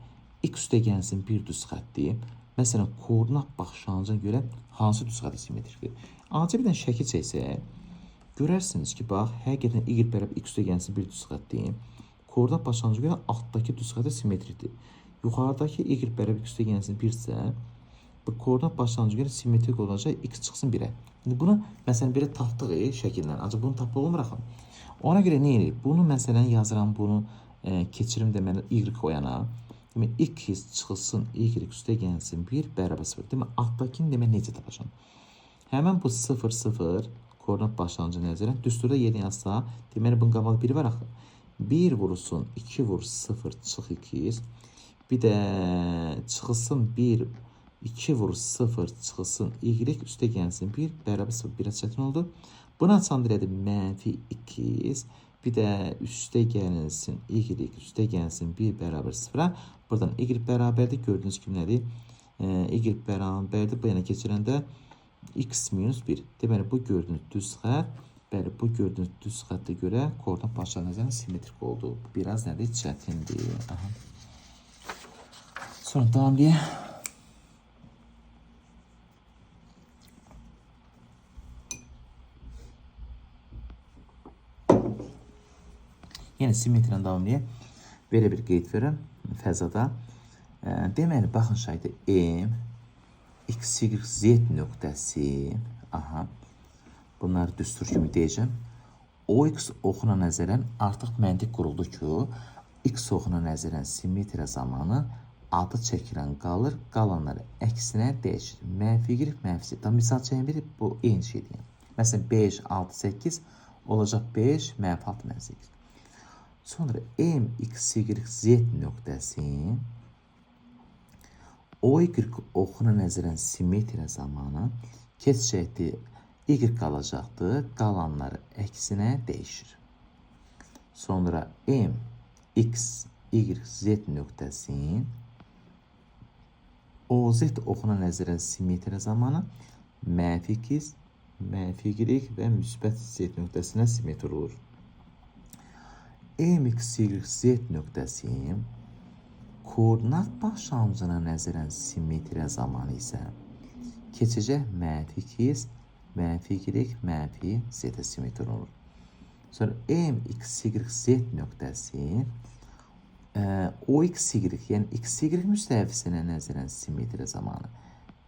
S1: X üstə gəlsin bir düz xətti. Məsələn, koordinat başlanğıcına görə hansı düz xətti simmetrikdir? Ancaq bir dənə şəkil çəksək, görərsiniz ki, bax, həqiqətən y bərabər x üstə gəlsin bir düz xətti. Koordinat başlanğıcına görə altdakı düz xətti simmetrikdir. Yuxarıdakı y bərabər x üstə gəlsin 1 isə, bu koordinat başlanğıcına görə simmetrik olacaq, x çıxsın 1-ə. İndi bunu, məsələn, belə tapdıq şəkildən. Ancaq bunu tapmaq olmur axı. Ona görə nə edirik? Bunu, məsələn, yazıram, bunu keçirim deməli, y qoyana. Demək, x çıxılsın, y üstə gəlsin 1 bərabər 0. Demək, altdakini demək necə tapacam? Həmən bu 0, 0 koordinat başlanğıcı nəzərən düsturda yerinə yazsa, deməli, bunun qabağında 1 var axı. 1 vurulsun, 2 vur 0 çıx 2. Bir də çıxılsın 1, 2 vur 0 çıxılsın y üstə gəlsin 1 bərabər 0. Biraz çətin oldu. Bunu açanda elədi mənfi 2. Bir də üstə gəlinsin y üstə gəlsin 1 bərabər 0-a. Buradan y bərabərdir. Gördüyünüz kimi nədir? Y bərabərdir. Bu yana keçirəndə x minus 1. Deməli, bu gördüyünüz düz xətt. Bəli, bu gördüyünüz düz xəttə görə koordinat başlanğıcı nəzərən simmetrik oldu. Bu biraz nədir? Çətindir. Aha. Sonra davam eləyək. Yenə simmetrlə davam eləyək. Belə bir qeyd verirəm fəzada. Deməli, baxın şahidi M, X, Y, Z nöqtəsi. Aha. Bunları düstur kimi deyəcəm. OX oxuna nəzərən artıq məntiq quruldu ki, X oxuna nəzərən simmetriya zamanı Adı çəkilən qalır, qalanları əksinə dəyişir. Mənfi Y, mənfi Z. Tam misal çəkin biri, bu eyni şeydir. Yəni. Məsələn, 5, 6, 8 olacaq 5, mənfi 6, mənfi 8. Sonra M, X, Y, Z nöqtəsi OY oxuna nəzərən simmetriya zamanı keçəcəkdir. Y qalacaqdır, qalanları əksinə dəyişir. Sonra M, X, Y, Z nöqtəsi OZ oxuna nəzərən simmetriya zamanı mənfi X, mənfi Y və müsbət Z nöqtəsinə simmetri olur. M, X, Y, Z nöqtəsi koordinat başlanğıcına nəzərən simmetriya zamanı isə keçəcək mənfi X, mənfi Y, mənfi Z-ə simmetri olur. Sonra M, X, Y, Z nöqtəsi OX, Y, yəni X, Y müstəvisinə nəzərən simmetriya zamanı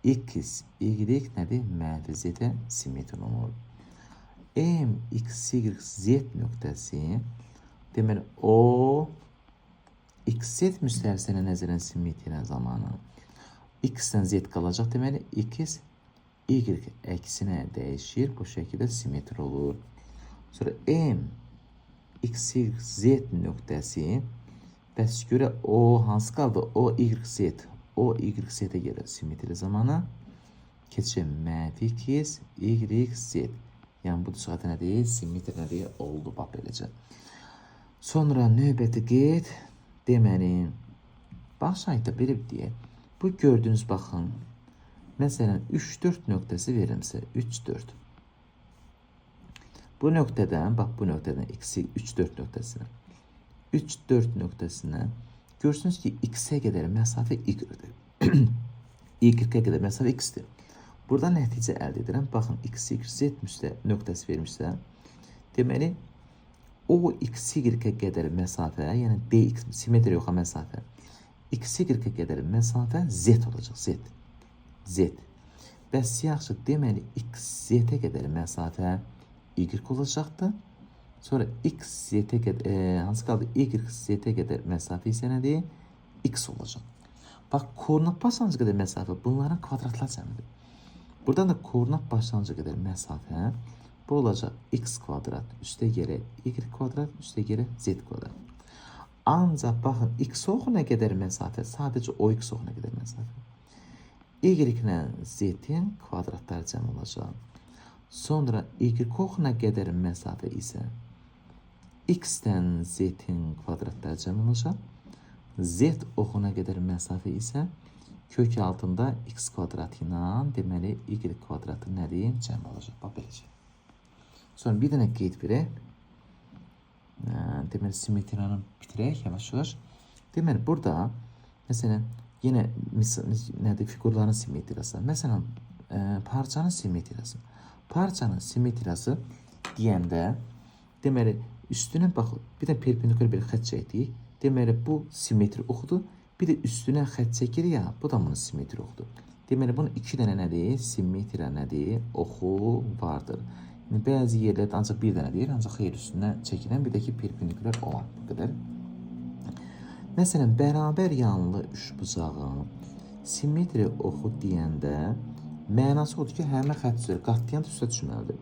S1: X, Y nədir? Mənfi Z-ə simmetri olur. M, X, Y, Z nöqtəsi deməli O, X, Z müstəvisinə nəzərən simmetriya zamanı X-dən Z qalacaq, deməli X, Y əksinə dəyişir. Bu şəkildə simmetri olur. Sonra M, X, Y, Z nöqtəsi bəs görə O hansı qaldı? O, Y, Z. O, Y, Z-ə görə simmetri zamanı keçəcək mənfi X, Y, Z. Yəni bu səhət nədir? Simmetri nədir? Oldu bax beləcə. Sonra növbəti qeyd deməli bax şahiddə belə deyək. Bu gördüyünüz baxın. Məsələn 3 4 nöqtəsi verimsə 3 4. Bu nöqtədən bax bu nöqtədən x 3 4 nöqtəsinə 3 4 nöqtəsinə görürsünüz ki x-ə qədər məsafə y-dir. Y-ə qədər məsafə x-dir. Buradan nəticə əldə edirəm. Baxın x, y, z nöqtəsi vermişsə, deməli o x, y-ə qədər məsafə, yəni dx simmetri yoxa məsafə x, y-ə qədər məsafə z olacaq. Z. Z. Bəs yaxşı, deməli x, z-ə qədər məsafə y olacaqdır. Sonra x, z-ə qədər hansı qaldı? Y, z-ə qədər məsafə isə nədir? X olacaq. Bax, koordinat başlanğıcı qədər məsafə bunların kvadratlar cəmidir. Buradan da koordinat başlanğıcı qədər məsafə bu olacaq x kvadrat üstə gələ y kvadrat üstə gələ z kvadrat. Ancaq baxın x oxuna qədər məsafə sadəcə o x oxuna qədər məsafə. Y ilə z-in kvadratları cəm olacaq. Sonra y oxuna qədər məsafə isə x-dən z-in kvadratları cəm olacaq. Z oxuna qədər məsafə isə kök altında x kvadratı ilə deməli y kvadratı nədir? Cəm olacaq. Bax beləcə. Sonra bir dənə qeyd verək. Deməli simmetriyanı bitirək yavaş-yavaş. Deməli burada məsələn yenə nədir fiqurların simmetriyası. Məsələn parçanın simmetriyası. Parçanın simmetriyası deyəndə deməli üstünə bax bir də perpendikulyar bir xətt çəkdik. Deməli bu simmetri oxudur. Bir də üstünə xətt çəkirik ya, bu da bunun simmetri oxudur. Deməli bunun iki dənə nədir? Simmetriya nədir? Oxu vardır. Yəni, bəzi yerlərdə ancaq bir dənə deyir, ancaq xeyr üstünə çəkilən, bir də ki perpendikulyar olan bu qədər. Məsələn, bərabər yanlı üçbucağın simmetri oxu deyəndə mənası odur ki, həmin xətt üzrə qatlayanda üstə düşməlidir.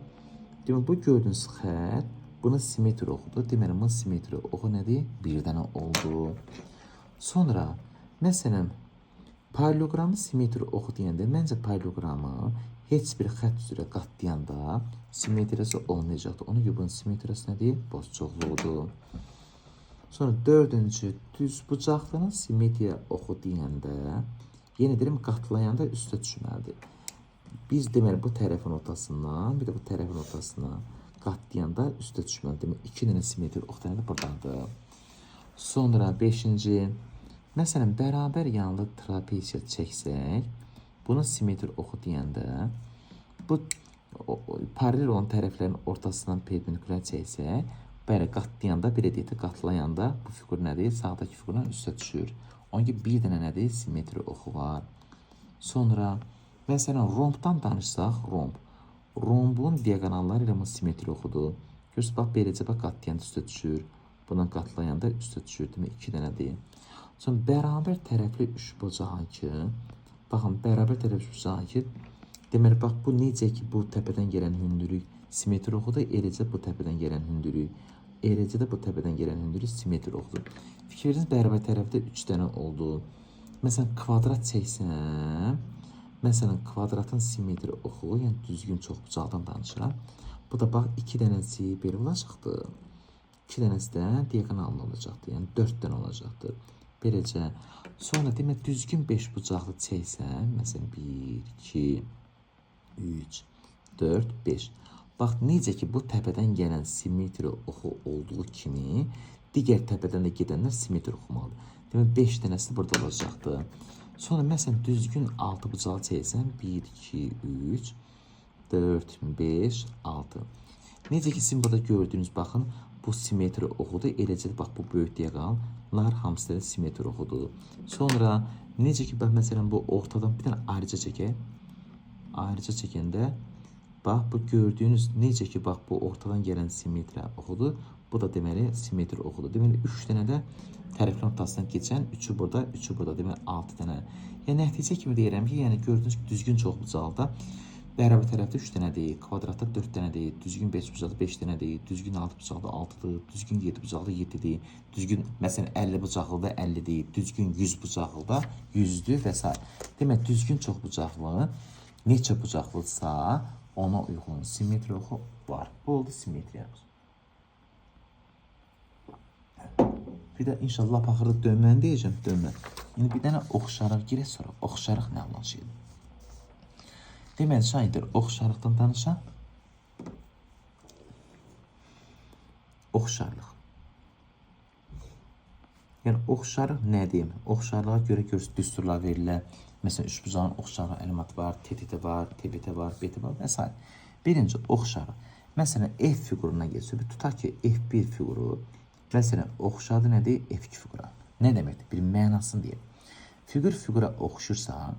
S1: Deməli, bu gördüyünüz xətt buna simmetri oxudur. Deməli, bunun simmetri oxu nədir? Bir dənə oldu. Sonra, məsələn, paralleloqramın simmetri oxu deyəndə, məncə paralleloqramı heç bir xətt üzrə qatlayanda simmetriyası olmayacaqdır. Ona görə bunun simmetriyası nədir? Bozçoxluğudur. Sonra dördüncü düz bucaqlının simmetriya oxu deyəndə, yenə deyirəm qatlayanda üstə düşməlidir. Biz deməli bu tərəfin ortasından, bir də bu tərəfin ortasına qatlayanda üstə düşməlidir. Demək iki dənə simmetri ox dənə də burdandır. Sonra beşinci, məsələn bərabər yanlı trapesiya çəksək, bunun simmetri oxu deyəndə bu paralel olan tərəflərin ortasından perpendikulyar çəksək, bəli qatlayanda, belə deyək də qatlayanda bu fiqur nədir? Sağdakı fiqurdan üstə düşür. Onun ki bir dənə nədir? Simmetri oxu var. Sonra məsələn rombdan danışsaq, romb. Rombun diaqonalları ilə bunun simmetri oxudur. Görürsünüz, bax beləcə bax qatlayanda üstə düşür. Bundan qatlayanda üstə düşür. Demək iki dənədir. Sonra bərabər tərəfli üçbucağın ki, baxın, bərabər tərəfli üçbucağın ki, deməli, bax, bu necə ki, bu təpədən gələn hündürlük simmetri oxudur, eləcə bu təpədən gələn hündürlük, eləcə də bu təpədən gələn hündürlük simmetri oxudur. Fikir verirsiniz, bərabər tərəfdə 3 dənə oldu. Məsələn, kvadrat çəksəm, məsələn, kvadratın simmetri oxu, yəni düzgün çoxbucaqdan danışıram. Bu da bax, 2 dənəsi belə olacaqdır. 2 dənəsi də diaqonallı olacaqdır. Yəni 4 dənə olacaqdır. Beləcə. Sonra demək düzgün 5 bucaqlı çəksəm, məsələn 1, 2, 3, 4, 5. Bax, necə ki bu təpədən gələn simmetri oxu olduğu kimi, digər təpədən də gedənlər simmetri oxumalıdır. Demək 5 dənəsi burada olacaqdır. Sonra məsələn düzgün 6 bucaqlı çəksəm, 1, 2, 3, 4, 5, 6. Necə ki sizin burada gördüyünüz, baxın, bu simmetri oxudur. Eləcə də bax bu böyük diaqonallar hamısı da simmetri oxudur. Sonra necə ki bax məsələn bu ortadan bir dənə ayrıca çəkək. Ayrıca çəkəndə bax bu gördüyünüz necə ki bax bu ortadan gələn simmetri oxudur. Bu da deməli simmetri oxudur. Deməli 3 dənə də tərəfli nöqtəsindən keçən, 3-ü burada, 3-ü burada, deməli 6 dənə. Yəni nəticə kimi deyirəm ki, yəni gördüyünüz kimi düzgün çoxbucaqda bərabər tərəfdə 3 dənə deyil, kvadratda 4 dənə deyil, düzgün 5 bucaqda 5 dənə deyil, düzgün 6 bucaqda 6-dır, düzgün 7 bucaqda 7 deyil, düzgün məsələn 50 bucaqlıda 50 deyil, düzgün 100 bucaqlıda 100-dür və s. Demək düzgün çoxbucaqlı neçə bucaqlıdırsa ona uyğun simmetri oxu var. Bu oldu simmetriyamız. Bir də inşallah axırda dönməni deyəcəm, dönmə. İndi bir dənə oxşarıq girək sonra. Oxşarıq nə olan şeydir? Deməli, şahidlər, oxşarlıqdan danışaq. Oxşarlıq. Yəni oxşarlıq nədir? Oxşarlığa görə görürsünüz düsturlar verilir. Məsələn, üçbucağın oxşarlıq əlaməti var, TTT var, TBT var, BT var və s. Birinci oxşarlıq. Məsələn, F fiquruna geçsək, tutaq ki, F1 fiquru məsələn oxşadı nədir? F2 fiqura. Nə deməkdir? Bir mənasını deyək. Fiqur fiqura oxşursa,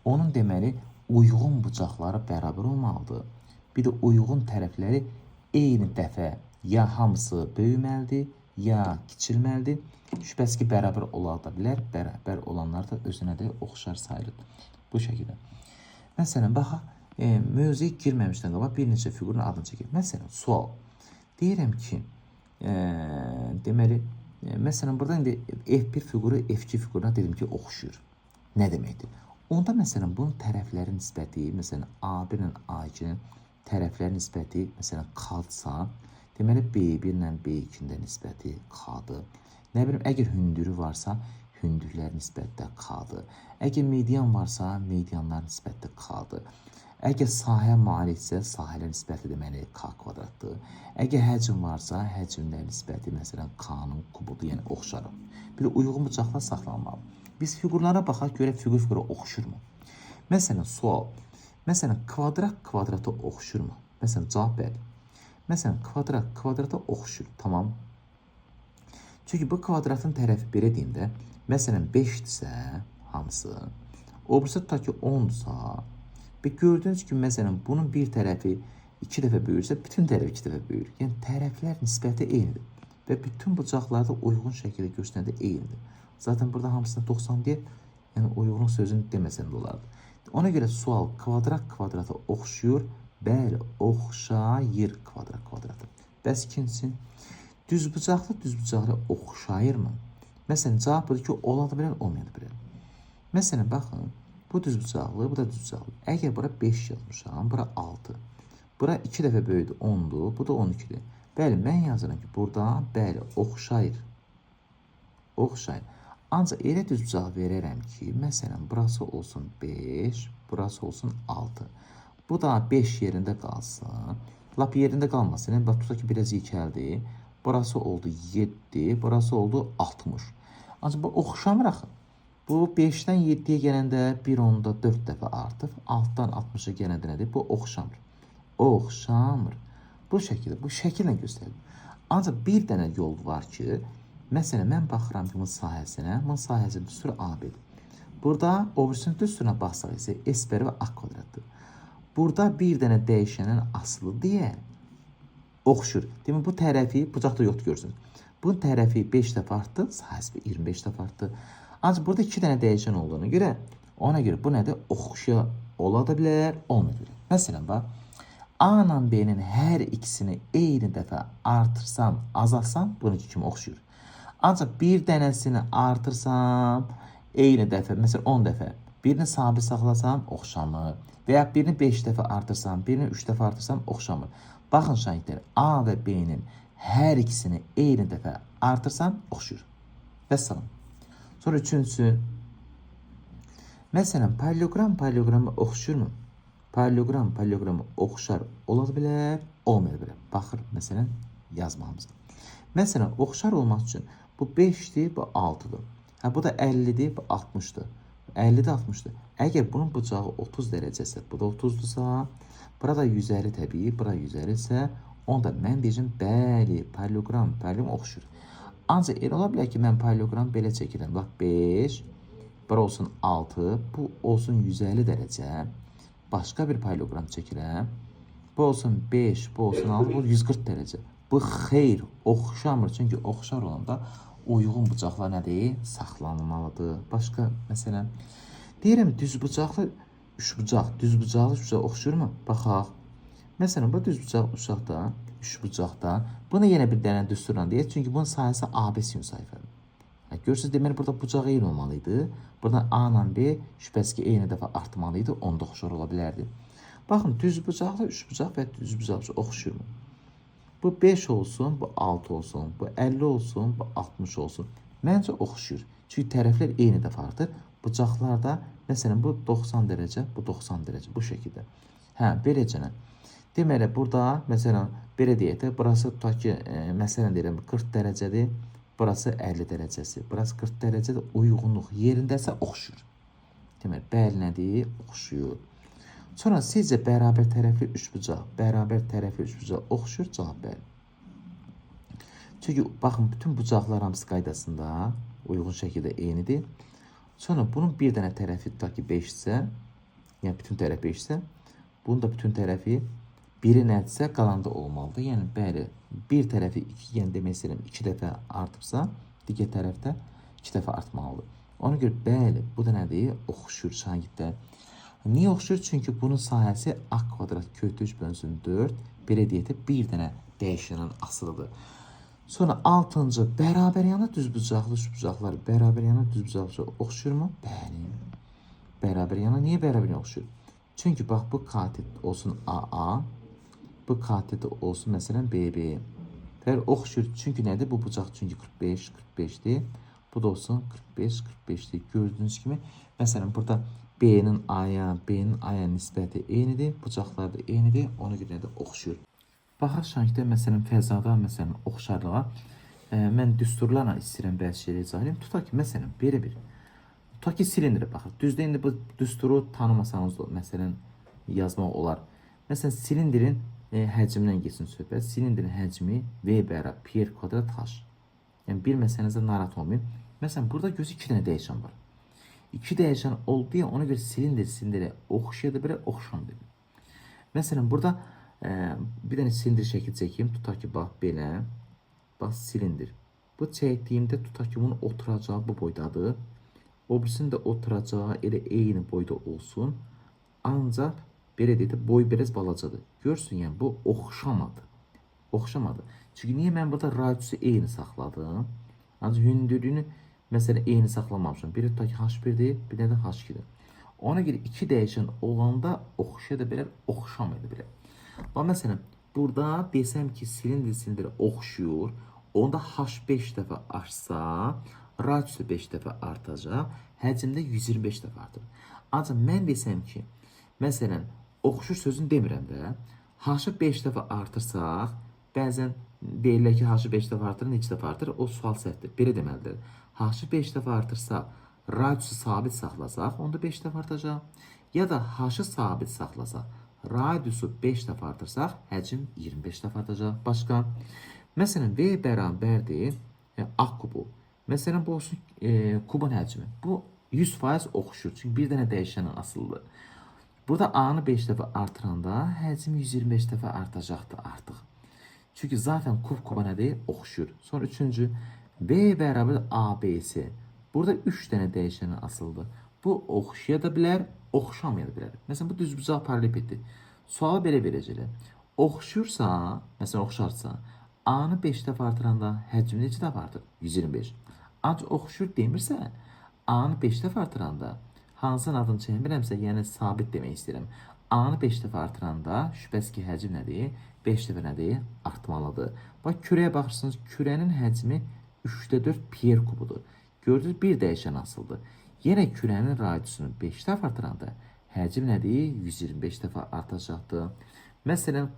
S1: onun deməli uyğun bucaqları bərabər olmalıdır. Bir də uyğun tərəfləri eyni dəfə ya hamısı böyüməlidir, ya kiçilməlidir. Şübhəsiz ki, bərabər ola da bilər. Bərabər olanlar da özünə də oxşar sayılır. Bu şəkildə. Məsələn, baxaq, mövzuya girməmişdən qabaq bir neçə fiqurun adını çəkək. Məsələn, sual. Deyirəm ki, deməli, məsələn, burada indi F1 fiquru F2 fiquruna dedim ki, oxşuyur. Nə deməkdir? Onda məsələn bunun tərəfləri nisbəti, məsələn A1 ilə A2-nin tərəfləri nisbəti məsələn K-dırsa, deməli B1 ilə B2-nin də nisbəti K-dır. Nə bilim, əgər hündürü varsa, hündürlər nisbəti də K-dır. Əgər median varsa, medianlar nisbəti də K-dır. Əgər sahə maliksə, sahələr nisbəti deməli K kvadratdır. Əgər həcm varsa, həcmlər nisbəti məsələn K-nın kubudur, yəni oxşarıq. Bir də uyğun bucaqlar saxlanmalı. Biz fiqurlara baxaq, görək fiqur fiqura oxşurmu? Məsələn, sual. Məsələn, kvadrat kvadrata oxşurmu? Məsələn, cavab bəli. Məsələn, kvadrat kvadrata oxşur. Tamam. Çünki bu kvadratın tərəfi belə deyim də, məsələn 5-dirsə hamısı, o birisi tutaq ki 10-dursa, və gördüyünüz kimi məsələn bunun bir tərəfi 2 dəfə böyürsə, bütün tərəf 2 dəfə böyür. Yəni tərəflər nisbəti eynidir və bütün bucaqlarda uyğun şəkildə göstərəndə eynidir. Zaten burada hamısına 90 deyə, yəni uyğunluq sözünü deməsəm də olardı. Ona görə sual kvadrat kvadrata oxşuyur. Bəli, oxşayır kvadrat kvadrata. Bəs ikincisi, düzbucaqlı düzbucaqlı oxşayırmı? Məsələn, cavab budur ki, ola da bilər, olmaya da bilər. Məsələn, baxın, bu düzbucaqlı, bu da düzbucaqlı. Əgər bura 5 yazmışam, bura 6. Bura 2 dəfə böyüdü, 10-dur, bu da 12-dir. Bəli, mən yazıram ki, burada bəli, oxşayır. Oxşayır. Ancaq elə düzbucaq verərəm ki, məsələn, burası olsun 5, burası olsun 6. Bu da 5 yerində qalsın. Lap yerində qalmasın. Yəni, bax, tutaq ki, biraz yekəldi. Burası oldu 7, burası oldu 60. Ancaq bu oxşamır axı. Bu 5-dən 7-yə gələndə 1,4 dəfə artıb. 6-dan 60-a gələndə nədir? Bu oxşamır. Oxşamır. Bu şəkildə, bu şəkillə göstərilir. Ancaq bir dənə yol var ki, məsələn, mən baxıram ki, bunun sahəsinə, bunun sahəsinin düsturu AB-dir. Burada o birisinin düsturuna baxsaq isə S bərabər A kvadratdır. Burada bir dənə dəyişəndən asılı deyə Oxşur. Demək bu tərəfi bucaq da yoxdur görürsünüz. Bunun tərəfi 5 dəfə artdı, sahəsi 25 dəfə artdı. Ancaq burada 2 dənə dəyişən olduğuna görə, ona görə bu nədir? Oxşaya ola da bilər, olmaya bilər. Məsələn, bax, A ilə B-nin hər ikisini eyni dəfə artırsam, azaltsam, bununki kimi oxşuyur. Ancaq bir dənəsini artırsam, eyni dəfə, məsələn 10 dəfə, birini sabit saxlasam, oxşamır. Və ya birini 5 dəfə artırsam, birini 3 dəfə artırsam, oxşamır. Baxın şahidlər, A və B-nin hər ikisini eyni dəfə artırsam, oxşuyur. Vəssalam. Sonra üçüncüsü, məsələn, paralleloqram paralleloqrama oxşuyurmu? Paralleloqram paralleloqrama oxşar ola bilər, olmaya bilər. Baxır, məsələn, yazmağımıza. Məsələn, oxşar olmaq üçün bu 5-dir, bu 6-dır. Hə, bu da 50-dir, bu 60-dır. 50-dir, 60-dır. Əgər bunun bucağı 30 dərəcəsə, bu da 30-dursa, burada 150 təbii, bura 150 isə, onda mən deyəcəm, bəli, paralleloqram paralleloqram oxşur. Ancaq elə ola bilər ki, mən paralleloqram belə çəkirəm. Bax, 5, bura olsun 6, bu olsun 150 dərəcə. Başqa bir paralleloqram çəkirəm. Bu olsun 5, bu olsun 6, bu 140 dərəcə. Bu xeyr, oxşamır. Çünki oxşar olanda uyğun bucaqlar nədir? Saxlanılmalıdır. Başqa, məsələn, deyirəm düzbucaqlı üçbucaq, düzbucaqlı üçbucaq oxşuyurmu? Baxaq. Məsələn, bu düzbucaq üçbucaqda, üçbucaqda. Bunu yenə bir dənə düsturla deyək. Çünki bunun sahəsi AB sinus alfadır. Hə, görürsünüz, deməli burada bucaq eyni olmalı idi. Buradan A ilə B şübhəsiz ki, eyni dəfə artmalı idi. Onda oxşar ola bilərdi. Baxın, düzbucaqlı üçbucaq və düzbucaqlı oxşuyurmu? Bu 5 olsun, bu 6 olsun, bu 50 olsun, bu 60 olsun. Məncə oxşuyur. Çünki tərəflər eyni dəfə artır. Bucaqlarda, məsələn, bu 90 dərəcə, bu 90 dərəcə, bu şəkildə. Hə, beləcə nə? Deməli, burada, məsələn, belə deyək də, burası tutaq ki, məsələn deyirəm, 40 dərəcədir, burası 50 dərəcəsi, burası 40 dərəcədir, uyğunluq yerindəsə oxşuyur. Deməli, bəli nədir? Oxşuyur. Sonra sizcə bərabər tərəfli üçbucaq, bərabər tərəfli üçbucaq oxşuyur? Cavab bəli. Çünki baxın, bütün bucaqlar hamısı qaydasında uyğun şəkildə eynidir. Sonra bunun bir dənə tərəfi tutaq ki 5 isə, yəni bütün tərəf 5 isə, bunun da bütün tərəfi biri nədirsə qalanda olmalıdır. Yəni bəli, bir tərəfi 2, yəni demək istəyirəm 2 dəfə artıbsa, digər tərəfdə 2 dəfə artmalıdır. Ona görə bəli, bu da nədir? Oxşuyur şagirdlər. Niyə oxşuyur? Çünki bunun sahəsi A kvadrat kök 3 bölünsün 4, belə deyək də bir dənə dəyişəndən asılıdır. Sonra 6-cı bərabər yana düzbucaqlı üçbucaqlar bərabər yana düzbucaqlı oxşuyurmu? Bəli. Bərabər yana niyə bərabər yana oxşuyur? Çünki bax bu katet olsun AA, bu katet olsun məsələn BB. Fərq oxşuyur. Çünki nədir? Bu bucaq çünki 45, 45-dir. Bu da olsun 45, 45-dir. Gördüyünüz kimi məsələn burada B-nin A-ya, B-nin A-ya nisbəti eynidir. Bucaqlar da eynidir. Ona görə də oxşuyur. Baxaq şagirdlər, məsələn fəzada, məsələn oxşarlığa mən düsturlarla istəyirəm bəzi şeyləri izah edeyim. Tutaq ki, məsələn belə bir tutaq ki silindrə baxaq. Düzdür, indi bu düsturu tanımasanız da məsələn yazmaq olar. Məsələn silindrin həcmindən getsin söhbət. Silindrin həcmi V bərabər pi r kvadrat h. Yəni bilməsəniz də narahat olmayın. Məsələn burada gözü 2 dənə dəyişən var. 2 dəyişən oldu deyə ona görə silindir silindrə oxşaya da bilər, oxşamaya da bilər. Məsələn burada bir dənə silindir şəkil çəkeyim. Tutaq ki, bax belə. Bax silindir. Bu çəkdiyimdə tutaq ki, bunun oturacağı bu boydadır. O birisinin də oturacağı elə eyni boyda olsun. Ancaq belə deyək də boy biraz balacadır. Görürsün, yəni bu oxşamadı. Oxşamadı. Çünki niyə mən burada radiusu eyni saxladım? Ancaq hündürlüyünü məsələn eyni saxlamamışam. Biri tutaq ki H1-dir, bir dənə də H2-dir. Ona görə iki dəyişən olanda oxşaya da bilər, oxşamaya da bilər. Bax məsələn, burada desəm ki, silindir silindrə oxşuyur, onda H 5 dəfə artsa, radiusu 5 dəfə artacaq, həcm də 125 dəfə artır. Ancaq mən desəm ki, məsələn, oxşur sözünü demirəm də, H-ı 5 dəfə artırsaq, bəzən deyirlər ki, H-ı 5 dəfə artır, neçə dəfə artır? O sual səhvdir. Belə deməlidir. H-ı 5 dəfə artırsaq, radiusu sabit saxlasaq, onda 5 dəfə artacaq. Ya da H-ı sabit saxlasaq, radiusu 5 dəfə artırsaq, həcm 25 dəfə artacaq. Başqa, məsələn, V bərabərdir A kubu. Məsələn, bu olsun kubun həcmi. Bu 100% oxşur. Çünki bir dənə dəyişəndən asılıdır. Burada A-nı 5 dəfə artıranda həcm 125 dəfə artacaqdır artıq. Çünki zaten kub kuba nədir? Oxşuyur. Sonra üçüncü, B bərabər ABC. Burada 3 dənə dəyişənə asılıdır. Bu oxşaya da bilər, oxşamaya da bilər. Məsələn, bu düzbucaq paralelipeddir. Sualı belə verəcəklər. Oxşursa, məsələn, oxşarsa, A-nı 5 dəfə artıranda həcmi neçə dəfə artır? 125. Ancaq oxşur demirsə, A-nı 5 dəfə artıranda, hansının adını çəkmirəmsə, yəni sabit demək istəyirəm. A-nı 5 dəfə artıranda, şübhəsiz ki, həcm nədir? 5 dəfə nədir? Artmalıdır. Bax, kürəyə baxırsınız, kürənin həcmi 3,4 pier kubudur. Gördünüz, bir dəyişən asıldı. Yenə kürənin radiusunu 5 dəfə artıranda, həcm nədir? 125 dəfə artacaqdır. Məsələn,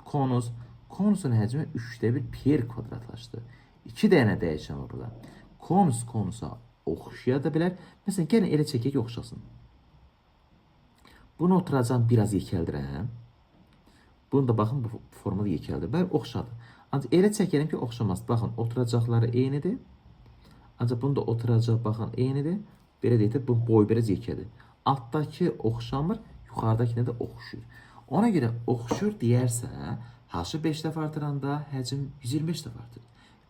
S1: konus. Konusun həcmi 3,1 pier kvadratlaşdı. 2 dənə dəyişən var burada. Konus konusa oxşaya da bilər. Məsələn, gəlin elə çəkək ki, oxşasın. Bunu oturacağım, biraz yekəldirəm. Bunu da baxın, bu formada yekəldir. Bəli, oxşadı. Ancaq elə çəkərəm ki, oxşamaz. Baxın, oturacaqları eynidir. Ancaq bunu da oturacaq, baxın, eynidir. Belə deyək də, bu boy biraz yekədir. Altdakı oxşamır, yuxarıdakına də oxşuyur. Ona görə oxşur deyərsə, H-ı 5 dəfə artıranda həcm 125 dəfə artır.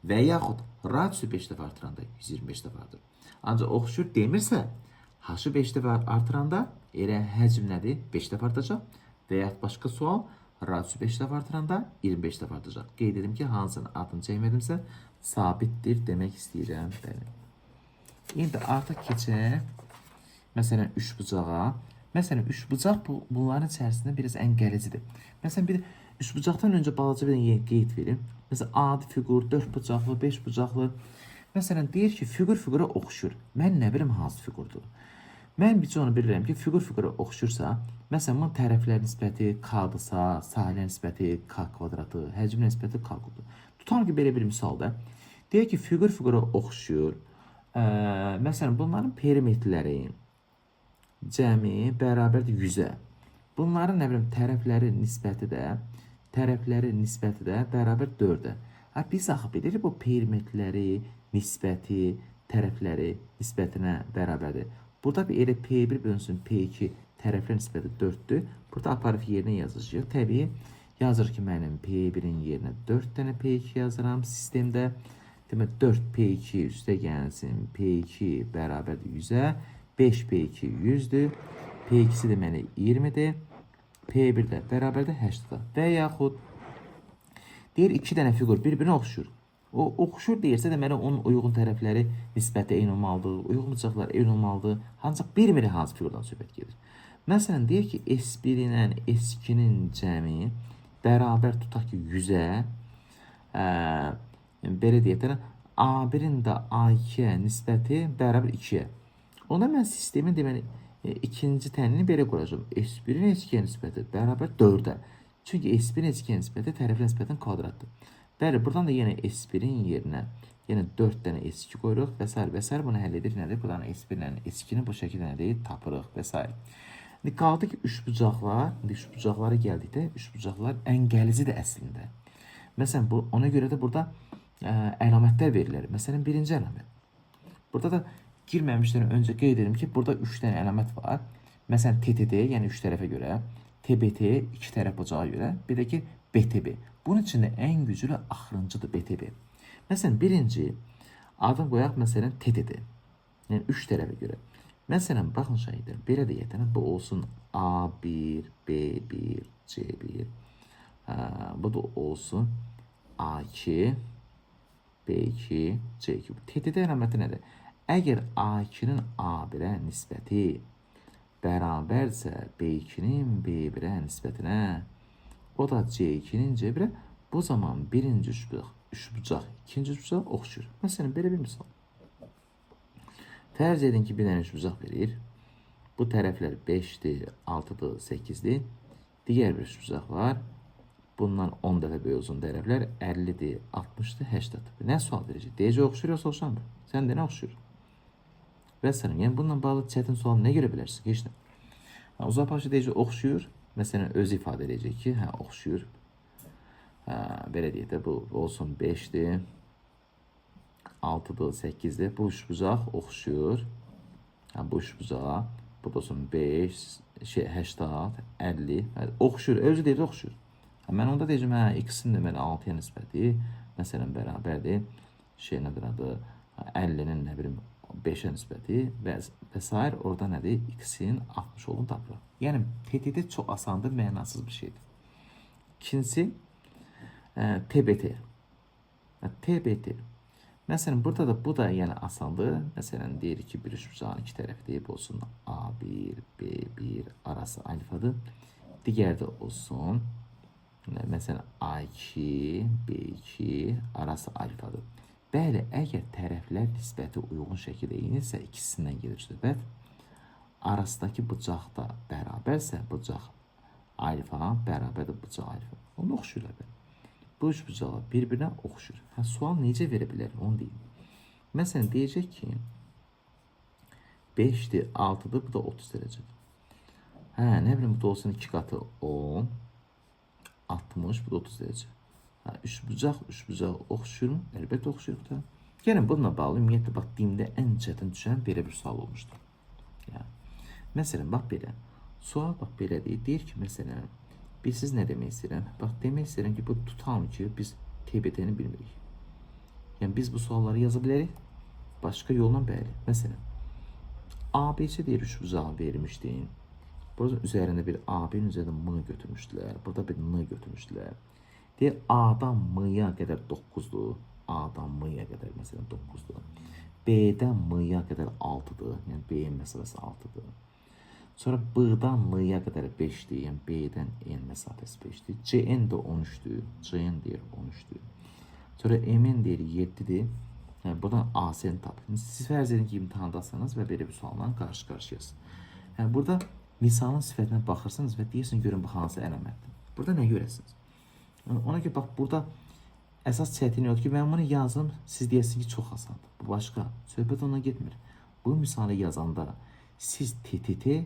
S1: Və yaxud radiusu 5 dəfə artıranda 125 dəfə artır. Ancaq oxşur demirsə, H-ı 5 dəfə artıranda elə həcm nədir? 5 dəfə artacaq. Və yaxud başqa sual, radiusu 5 dəfə artıranda 25 dəfə artacaq. Qeyd edim ki, hansının adını çəkmədimsə, sabitdir demək istəyirəm. Bəli. İndi artıq keçək. Məsələn, üçbucağa. Məsələn, üçbucaq bunların içərisində biraz ən qəlizidir. Məsələn, bir üçbucaqdan öncə balaca bir qeyd verim. Məsələn, adi fiqur, 4 bucaqlı, 5 bucaqlı. Məsələn, deyir ki, fiqur fiqura oxşur. Mən nə bilim hansı fiqurdur? Mən bircə onu bilirəm ki, fiqur fiqura oxşursa, məsələn, bunun tərəflər nisbəti K-dırsa, sahələr nisbəti K kvadratı, həcm nisbəti K kubudur. Tutalım ki, belə bir misalda. Deyir ki, fiqur fiqura oxşur. Məsələn, bunların perimetrləri cəmi bərabərdir 100-ə. Bunların nə bilim tərəfləri nisbəti də bərabər 4-ə. Ha, biz axı bilirik bu perimetrləri, nisbəti, tərəfləri nisbətinə bərabərdir. Burada bir elə P1 bölünsün P2 tərəflər nisbəti 4-dür. Burada aparıb yerinə yazacağıq. Təbii yazır ki, mənim P1-in yerinə 4 dənə P2 yazıram sistemdə. Demək 4 P2 üstə gəlsin P2 bərabərdir 100-ə. 5 P2 100-dür. P2-si deməli 20-dir. P1 də bərabərdir 80-a. Və yaxud deyir 2 dənə fiqur bir-birinə oxşur. O oxşur deyirsə, deməli onun uyğun tərəfləri nisbəti eyni olmalıdır, uyğun bucaqlar eyni olmalıdır. Ancaq bilmirik hansı fiqurdan söhbət gedir. Məsələn, deyir ki, S1 ilə S2-nin cəmi bərabər tutaq ki 100-ə, belə deyək də, A1-in də A2-yə nisbəti bərabər 2-yə. Onda mən sistemin deməli ikinci tənini belə quracağam. S1-in S2-yə nisbəti bərabər 4-ə. Çünki S1-in S2-yə nisbəti tərəflər nisbətinin kvadratıdır. Bəli, buradan da yenə S1-in yerinə yenə 4 dənə S2 qoyuruq və s. və s. Bunu həll edirik. Nədir? Buradan S1 ilə S2-ni bu şəkildə nədir? Tapırıq və s. İndi qaldı ki, üçbucaqlar. İndi üçbucaqlara gəldikdə, üçbucaqlar ən qəlizidir əslində. Məsələn, bu, ona görə də burada əlamətlər verilir. Məsələn, birinci əlamət. Burada da girməmişdən öncə qeyd edim ki, burada 3 dənə əlamət var. Məsələn, TTD, yəni 3 tərəfə görə, TBT, 2 tərəf bucağa görə, bir də ki, BTB. Bunun içində ən güclü axırıncıdır BTB. Məsələn, birinci adım qoyaq, məsələn, TTD. Yəni 3 tərəfə görə. Məsələn, baxın şahidlər, belə deyək də, bu olsun A1, B1, C1. Bu da olsun A2, B2, C2. Bu TTD əlaməti nədir? Əgər A2-nin A1-ə nisbəti bərabərsə B2-nin B1-ə nisbətinə, o da C2-nin C1-ə, bu zaman birinci üçbucaq, ikinci üçbucaq oxşur. Məsələn, belə bir misal. Fərz edin ki, bir dənə üçbucaq verir. Bu tərəflər 5-dir, 6-dır, 8-dir. Digər bir üçbucaq var. Bundan 10 dəfə böyük uzun tərəflər 50-dir, 60-dır, 80-dir. Nə sual verəcək? Deyəcək oxşur yoxsa oxşamır? Sən də nə oxşur? Və salam. Yəni bununla bağlı çətin sual nə görə bilərsin? Heç nə. Uzaq başı deyəcək oxşuyur. Məsələn, özü ifadə edəcək ki, hə, oxşuyur. Hə, belə deyək də, bu olsun 5-dir, 6-dır, 8-dir. Bu üçbucaq oxşuyur. Hə, bu üçbucağa. Bu da olsun 5, 80, 50. Hə, oxşuyur. Özü deyir, oxşuyur. Mən onda deyəcəm, hə, x-in deməli 6-ya nisbəti, məsələn, bərabərdir. Şey nədir adı? 50-nin nə bilim 5-ə nisbəti və sair. Orada nədir? X-in 60 olduğunu tapırıq. Yəni, TTT çox asandır, mənasız bir şeydir. İkincisi, TBT. TBT. Məsələn, burada da bu da yəni asandır. Məsələn, deyirik ki, bir üçbucağın iki tərəfi deyib olsun A1, B1 arası alfadır. Digər də olsun. Məsələn, A2, B2 arası alfadır. Bəli, əgər tərəflər nisbəti uyğun şəkildə eynidirsə, ikisindən gedir söhbət. Arasındakı bıcaq da bərabərsə, bıcaq alfa bərabərdir bıcaq alfa. Onu oxşuyurlar bəli. Bu üç bucaqlar bir-birinə oxşuyur. Hə, sual necə verə bilər, onu deyim. Məsələn, deyəcək ki, 5-dir, 6-dır, bu da 30 dərəcədir. Hə, nə bilim, bu da olsun 2 qatı 10, 60, bu da 30 dərəcə. Hə, üç bucaq, üç bucaq oxşuyur mu? Əlbəttə oxşuyur da. Yəni, bununla bağlı, ümumiyyətlə, bax, dimdə ən çətin düşən belə bir sual olmuşdur. Yəni, məsələn, bax belə. Sual bax belə deyir. Deyir ki, məsələn, bilirsiniz nə demək istəyirəm? Bax, demək istəyirəm ki, bu tutalım ki, biz TBT-ni bilmirik. Yəni, biz bu sualları yaza bilərik. Başqa yolla bəli. Məsələn, ABC deyir, üç bucağı vermişdi. Burada üzərində bir AB-nin üzərində M götürmüşdülər. Burada bir N götürmüşdülər. Deyir, A-dan M-ya qədər 9-dur. A-dan M-ya qədər, məsələn, 9-dur. B-dən M-ya qədər 6-dır. Yəni, B-nin məsafəsi 6-dır. Sonra B-dan N-ya qədər 5-dir. Yəni, B-dən N məsafəsi 5-dir. CN də 13-dür. CN deyir 13-dür. Sonra MN deyir 7-dir. Yəni, buradan AS-ni tap. Siz fərz edin ki, imtahandasınız və belə bir sualla qarşı-qarşıyasınız. Yəni, burada misalın sifətinə baxırsınız və deyirsiniz, görün bu hansı əlamətdir. Burada nə görəsiniz? Yəni, ona görə bax, burada əsas çətinlik odur ki, mən bunu yazım, siz deyəsiniz ki, çox asandır. Bu başqa. Söhbət ona getmir. Bu misalı yazanda siz TTT,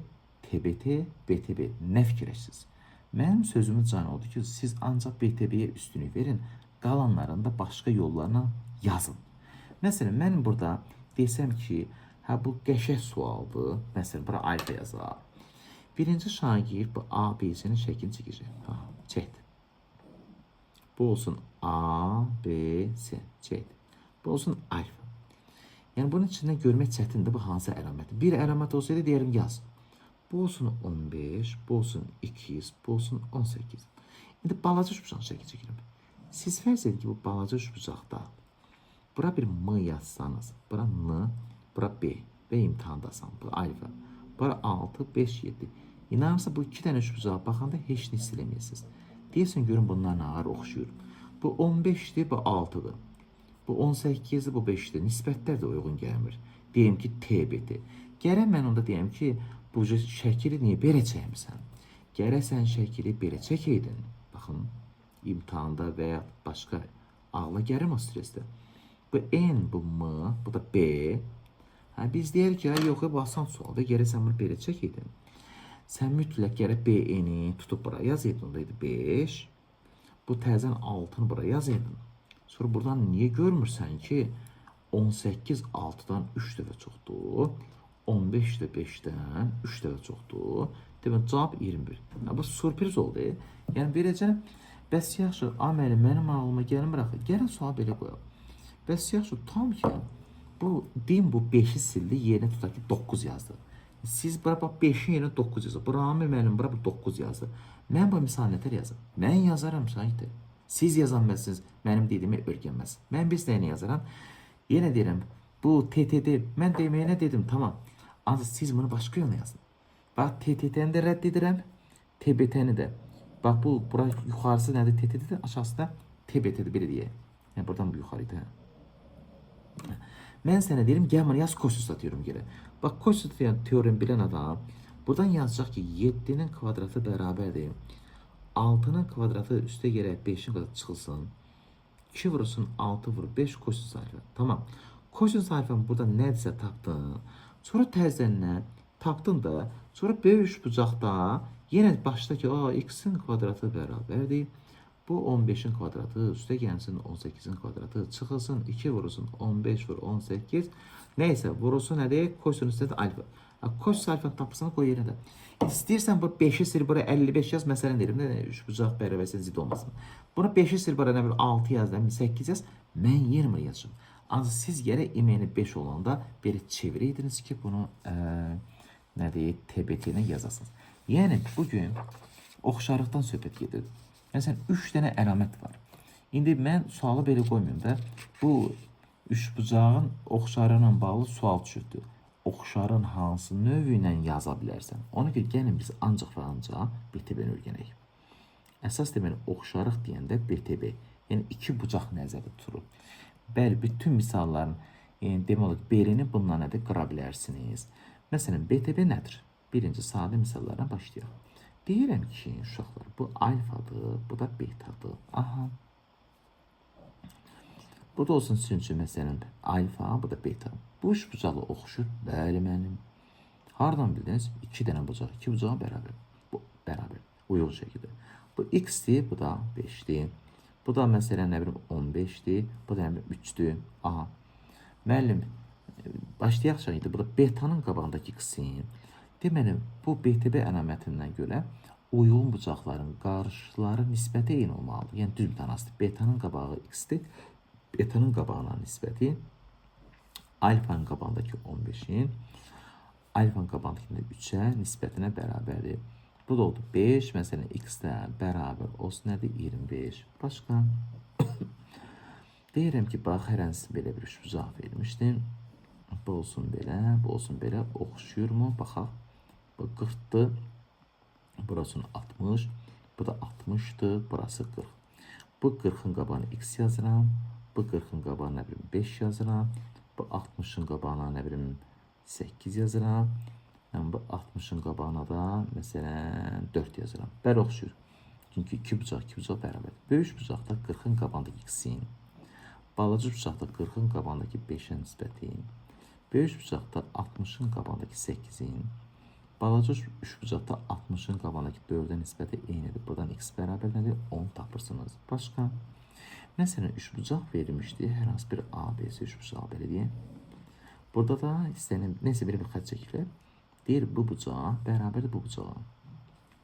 S1: TBT, BTB nə fikirləşirsiniz? Mənim sözümün canı odur ki, siz ancaq BTB-yə üstünlük verin, qalanlarını da başqa yollarla yazın. Məsələn, mən burada desəm ki, hə, bu qəşəng sualdır. Məsələn, bura alfa yazaq. Birinci şagird bu A, B, C-nin şəklini çəkəcək. Ha, çəkdi. Bu olsun A, B, C. Çəkdi. Bu olsun alfa. Yəni, bunun içindən görmək çətindir bu hansı əlamətdir. Bir əlamət olsaydı deyərim yaz. Bu olsun 15, bu olsun 200, bu olsun 18. İndi balaca üçbucağın şəkli çəkirəm. Siz fərz edin ki, bu balaca üçbucaqda bura bir M yazsanız, bura N, bura B və imtahandasan, bu alfa. Bura 6, 5, 7. İnanırsa bu iki dənə üçbucağa baxanda heç nə hiss eləməyəsiniz. Deyirsən, görün bunlar nə ağır oxşuyur. Bu 15-dir, bu 6-dır. Bu 18-dir, bu 5-dir. Nisbətlər də uyğun gəlmir. Deyim ki, TBT. Gərək mən onda deyim ki, bu şəkili niyə belə çəkmirsən? Gərək sən şəkili belə çəkəydin. Baxın, imtahanda və ya başqa ağla gəlir o stresdə. Bu N, bu M, bu da B. Hə, biz deyirik ki, yox, bu asan sualdır. Gərək sən bunu belə çəkəydin. Sən mütləq gərək BN-i tutub bura yazaydın. Onda idi 5. Bu təzən 6-nı bura yazaydın. Sonra buradan niyə görmürsən ki, 18 6-dan 3 dəfə çoxdur. 15 də 5-dən 3 dəfə çoxdur. Demək, cavab 21. Hə, bu sürpriz oldu. Yəni, beləcə, bəs yaxşı, a müəllim, mənim ağlıma gəlmir axı. Gəlin sual belə qoyaq. Bəs yaxşı, tam ki, bu, deyim, bu 5-i sildi, yerinə tutaq ki, 9 yazdı. Siz bura bax 5-in yerinə 9 yazır. Bu Ramil müəllim bura bu 9 yazdı. Mən bu misalı nətər yazım? Mən yazaram şahiddir. Siz yazanmazsınız, mənim dediyimi öyrənməz. Mən bir dənə yazaram. Yenə deyirəm, bu TTT, mən deməyinə dedim, tamam. Ancaq siz bunu başqa yolla yazın. Bax, TTT-ni də rədd edirəm, TBT-ni də. Bax, bu, bura yuxarısı nədir? TTT-dir, aşağısı da TBT-dir, belə deyək. Yəni, buradan bu yuxarıydı. Hə. Mən sənə deyirəm, gəl bunu yaz, kosinus atıyorum geri. Bax, kosinus teoremi bilən adam buradan yazacaq ki, 7-nin kvadratı bərabərdir. 6-nın kvadratı üstə gələrək 5-in kvadratı çıxılsın. 2 vurulsun 6 vur 5 kosinus alfa. Tamam. Kosinus alfanı burada nədirsə tapdın. Sonra təzədən nə? Tapdın da. Sonra böyük bucaqda yenə başda ki, x-in kvadratı bərabərdir. Bu 15-in kvadratı üstə gəlsin 18-in kvadratı çıxılsın 2 vurulsun 15 vur 18. Neysə vurulsun nədir? Kosinus nədir? Alfa. Kosinus alfanı tapırsan, qoy yerinə də. İstəyirsən bu 5-i sil, bura 55 yaz. Məsələn deyirəm də, üçbucaq bərabərsin zidd olmasın. Buna 5-i sil, bura nə bilim 6 yaz, nə bilim 8 yaz. Mən yermə yazacağım. Ancaq siz gərək M-ni 5 olanda belə çevirəydiniz ki, bunu nə deyir, TBT ilə yazasınız. Yəni bugün oxşarlıqdan söhbət gedir. Məsələn, 3 dənə əlamət var. İndi mən sualı belə qoymuyorum da. Bu üçbucağın oxşarı ilə bağlı sual düşübdür. Oxşarın hansı növü ilə yaza bilərsən? Ona görə gəlin biz ancaq və ancaq BTB-ni öyrənək. Əsas deməli oxşarlıq deyəndə BTB, yəni iki bucaq nəzərdə tutulur. Bəli, bütün misalların, yəni demək olar ki, belini bundan nədir qıra bilərsiniz. Məsələn, BTB nədir? Birinci sadə misallardan başlayaq. Deyirəm ki, uşaqlar, bu alfadır, bu da betadır. Aha. Bu da olsun sizin üçün məsələn alfa, bu da beta. Bu üçbucaqla oxşur. Bəli mənim. Hardan bildiniz? İki dənə bucaq, iki bucağa bərabər. Bu bərabər. Uyğun şəkildə. Bu x-dir, bu da 5-dir. Bu da məsələn nə bilim 15-dir, bu da nə bilim 3-dür. Aha. Müəllim, başlayaq idi. Bu da betanın qabağındakı x-in. Deməli, bu BTB əlamətindən görə uyğun bucaqların qarşıları nisbəti eyni olmalıdır. Yəni düz mütənasibdir. Betanın qabağı x-dir. Betanın qabağına nisbəti alfanın qabağındakı 15-in alfanın qabağındakı 3-ə nisbətinə bərabərdir. Bu da oldu 5. Məsələn, x də bərabər olsun nədir? 25. Başqa? Deyirəm ki, bax, hər hansı belə bir üçbucaq vermişdim. Bu olsun belə, bu olsun belə. Oxşuyurmu? Baxaq. Bu 40-dır. Burası 60. Bu da 60-dır. Burası 40. Bu 40-ın qabağına x yazıram. Bu 40-ın qabağına nə bilim 5 yazıram. Bu 60-ın qabağına nə bilim 8 yazıram. Yəni bu 60-ın qabağına da məsələn 4 yazıram. Bəli, oxşuyur. Çünki iki bucaq, iki bucaq bərabərdir. Böyük bucaqda 40-ın qabağındakı x-in, balaca bucaqda 40-ın qabağındakı 5-ə nisbəti, böyük bucaqda 60-ın qabağındakı 8-in, balaca üçbucaqda 60-ın qabağındakı 4-ə nisbəti eynidir. Buradan x bərabər nədir? 10 tapırsınız. Başqa? Məsələn, üçbucaq verilmişdi. Hər hansı bir ABC üçbucağı belə deyək. Burada da istənilən nəsə bir xətt çəkilir. Deyir bu bucaq bərabərdir bu bucağa.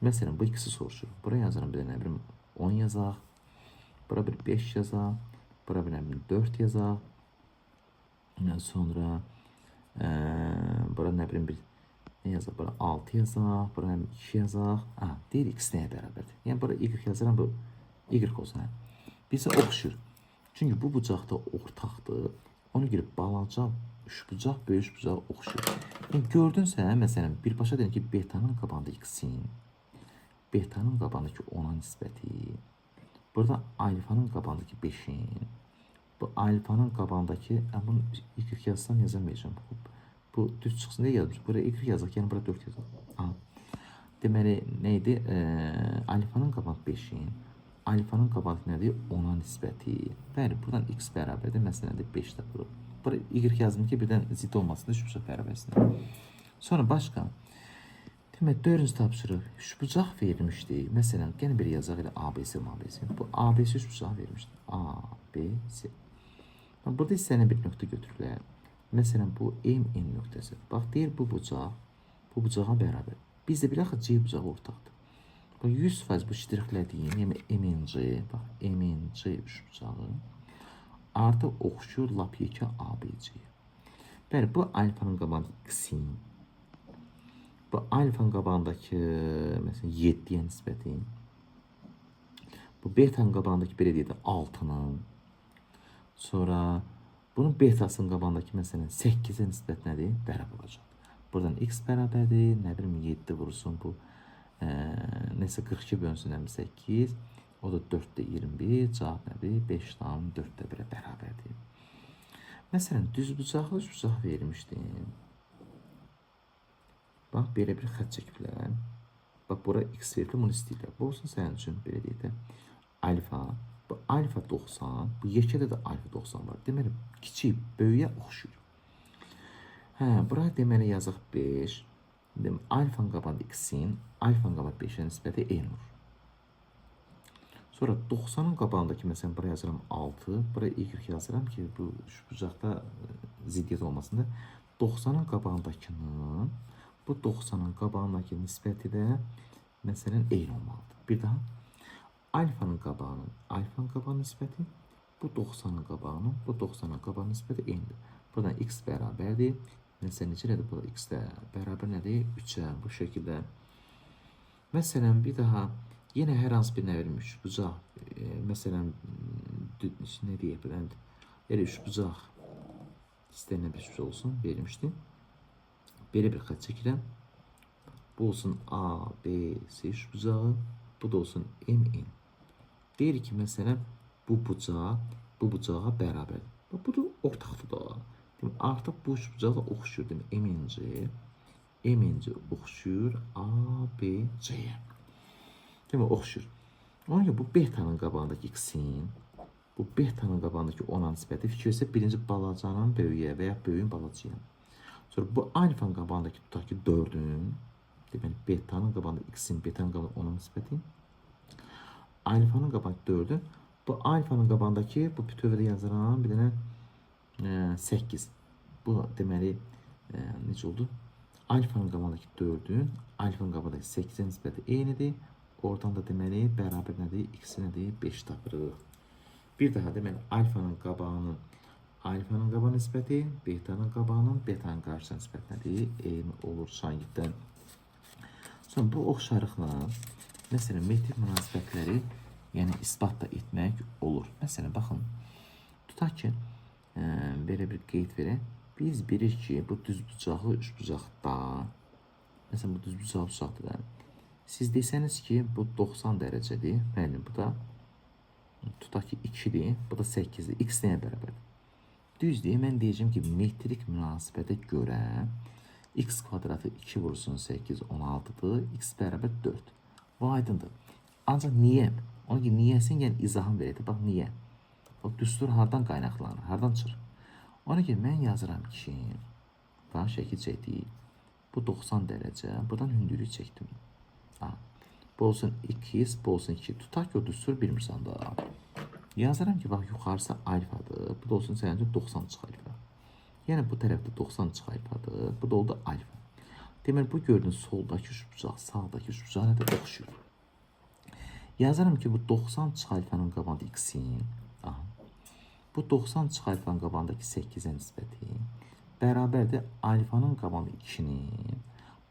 S1: Məsələn, bu ikisi soruşur. Bura yazıram bir nə bilim 10 yazaq. Bura bir 5 yazaq. Bura bir nə bilim 4 yazaq. Ondan sonra bura nə bilim bir nə yazaq? Bura 6 yazaq. Bura nə bilim 2 yazaq. Ha, deyir x nəyə bərabərdir? Yəni bura y yazıram, bu y olsun. Hə. Bizə oxşur. Çünki bu bucaqda ortaqdır. Ona görə balaca üçbucaq, böyük bucaq oxşur. Yəni gördünsə, məsələn, birbaşa deyim ki, betanın qabağında x-in, betanın qabağındakı 10-a nisbəti, burada alfanın qabağındakı 5-in, bu alfanın qabağındakı, bunu y yazsam yazamayacağam. Bu düz çıxsın deyə yazmışım. Buraya y yazaq, yəni bura 4 yazaq. Aha. Deməli, nə idi? Alfanın qabağında 5-in, alfanın qabağındakı nədir? 10-a nisbəti. Bəli, buradan x bərabərdir. Məsələn, 5 tapırıq. Bura y yazdım ki, birdən zidd olmasın, üçbucaq bərabərsinə. Sonra başqa. Demək, dördüncü tapşırıq. Üçbucaq verilmişdi. Məsələn, yenə bir yazaq elə ABC, ABC. Bu ABC üçbucaq verilmişdi. A, B, C. Burada istənilən bir nöqtə götürürlər. Məsələn, bu M, N nöqtəsi. Bax, deyir bu bucaq, bu bucağa bərabər. Biz də bilək ki, C bucağı ortaqdır. Bax, 100% bu ştrixlədiyim, yəni MNC, bax, MNC üçbucağı artıq oxşuyur lap yekə ABC-yə. Bəli, bu alfanın qabağındakı x-in, bu alfanın qabağındakı, məsələn, 7-yə nisbəti, bu betanın qabağındakı, belə deyək də, 6-nın, sonra bunun betasının qabağındakı, məsələn, 8-ə nisbət nədir? Bərabər olacaq. Buradan x bərabərdir, nə bilim, 7 vursun bu, nəsə 42 bölünsün 8, o da 4-də 21, cavab nədir? 5,4-də 1-ə bərabərdir. Məsələn, düzbucaqlı üçbucaq vermişdim. Bax, belə bir xətt çəkiblər. Bax, bura x verilib, bunu istəyirlər. Bu olsun sənin üçün, belə deyək də, alfa. Bu alfa 90, bu yekədə də alfa 90 var. Deməli, kiçik böyüyə oxşuyur. Hə, bura deməli yazaq 5. Deməli, alfanın qabağında x-in, alfanın qabağında 5-ə nisbəti eyni olur. Sonra 90-ın qabağındakı, məsələn, bura yazıram 6, bura y yazıram ki, bu bucaqda ziddiyyət olmasın da. 90-ın qabağındakının Bu 90-ın qabağındakı nisbəti də məsələn eyni olmalıdır. Bir daha alfanın qabağının alfanın qabağının nisbəti bu 90-ın qabağının bu 90-ın qabağının nisbəti eynidir. Buradan x bərabərdir. Məsələn necə elədir? Bu da x də bərabər nədir? 3-ə bu şəkildə. Məsələn bir daha yenə hər hansı bir nə verilmiş üçbucaq, məsələn nə deyək bilən, elə üçbucaq istənilən bir üçbucaq olsun verilmişdi. Belə bir xətt çəkirəm. Bu olsun A, B, C üçbucağı, bu da olsun M, N. Deyir ki, məsələn bu bucaq bu bucağa bərabərdir. Bax, bu da ortaqdır da. Demək, artıq bu üçbucaq da oxşuyur. Demək, M, N, C oxşuyur A, B, C-yə. Demək, oxşuyur. Ona görə bu betanın qabağındakı x-in, bu betanın qabağındakı 10-a nisbəti fikir versə birinci balacanın böyüyə və ya böyüyün balacaya. Sonra bu alfanın qabağındakı tutaq ki 4-ün, deməli betanın qabağında x-in, betanın qabağında 10-a nisbəti. Alfanın qabağındakı 4-ün, bu alfanın qabağındakı bu bütövdə yazıram bir dənə 8. Bu deməli necə oldu? Alfanın qabağındakı 4-ün, alfanın qabağındakı 8-in nisbəti eynidir. Oradan da deməli bərabər nədir? X nədir? 5 tapırıq. Bir daha deməli alfanın qabağı nisbəti betanın qabağının betanın qarşısına nisbəti nədir? Eyni olur şagirdlər. Sonra bu oxşarlıqla məsələn metrik münasibətləri yəni isbat da etmək olur. Məsələn baxın tutaq ki belə bir qeyd verək. Biz bilirik ki bu düzbucaqlı üçbucaqda məsələn bu düzbucaqlı üçbucaqda da siz desəniz ki bu 90 dərəcədir. Müəllim bu da tutaq ki 2-dir, bu da 8-dir. X nəyə bərabərdir? Düzdür, mən deyəcəm ki metrik münasibətə görə x kvadratı 2 vursun 8 16-dır. X bərabər 4. Bu aydındır. Ancaq niyə? Ona ki niyəsini yəni izahını verək. Bax niyə? Bax düstur hardan qaynaqlanır? Hardan çıxır? Ona görə mən yazıram ki, bax şəkil çəkdik. Bu 90 dərəcə. Buradan hündürlük çəkdim. Ha. Bu olsun 2, bu olsun 2. Tutaq ki o düstur bilmirsən da. Yazıram ki, bax yuxarısı alfadır. Bu da olsun sənin 90 çıx alfa. Yəni bu tərəfdə 90 çıx alfadır. Bu da oldu alfa. Deməli bu gördüyün soldakı üçbucaq, sağdakı üçbucağa nə də oxşuyur. Yazıram ki, bu 90 çıx alfanın qabağında x-in, aha, bu 90 çıx alfanın qabağındakı 8-ə nisbəti bərabərdir alfanın qabağında 2-nin,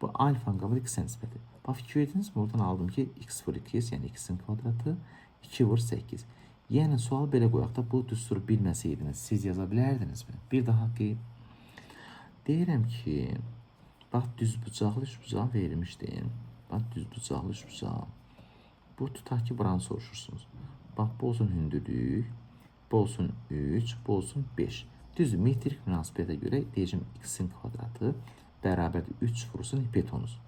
S1: bu alfanın qabağında x-ə nisbəti. Bax fikir verdiniz mi? Oradan aldım ki, x vur 2, yəni x-in kvadratı 2 vur 8. Yəni sual belə qoyaq da bu düsturu bilməsəydiniz, siz yaza bilərdinizmi? Bir daha ki, deyirəm ki, bax düzbucaqlı üçbucaq verilmişdi. Bax düzbucaqlı üçbucaq. Bu tutaq ki, buranı soruşursunuz. Bax bu olsun hündürlük, bu olsun 3, bu olsun 5. Düzdür, metrik münasibətə görə deyəcəm x-in kvadratı bərabərdir 3 vursun hipotenuz.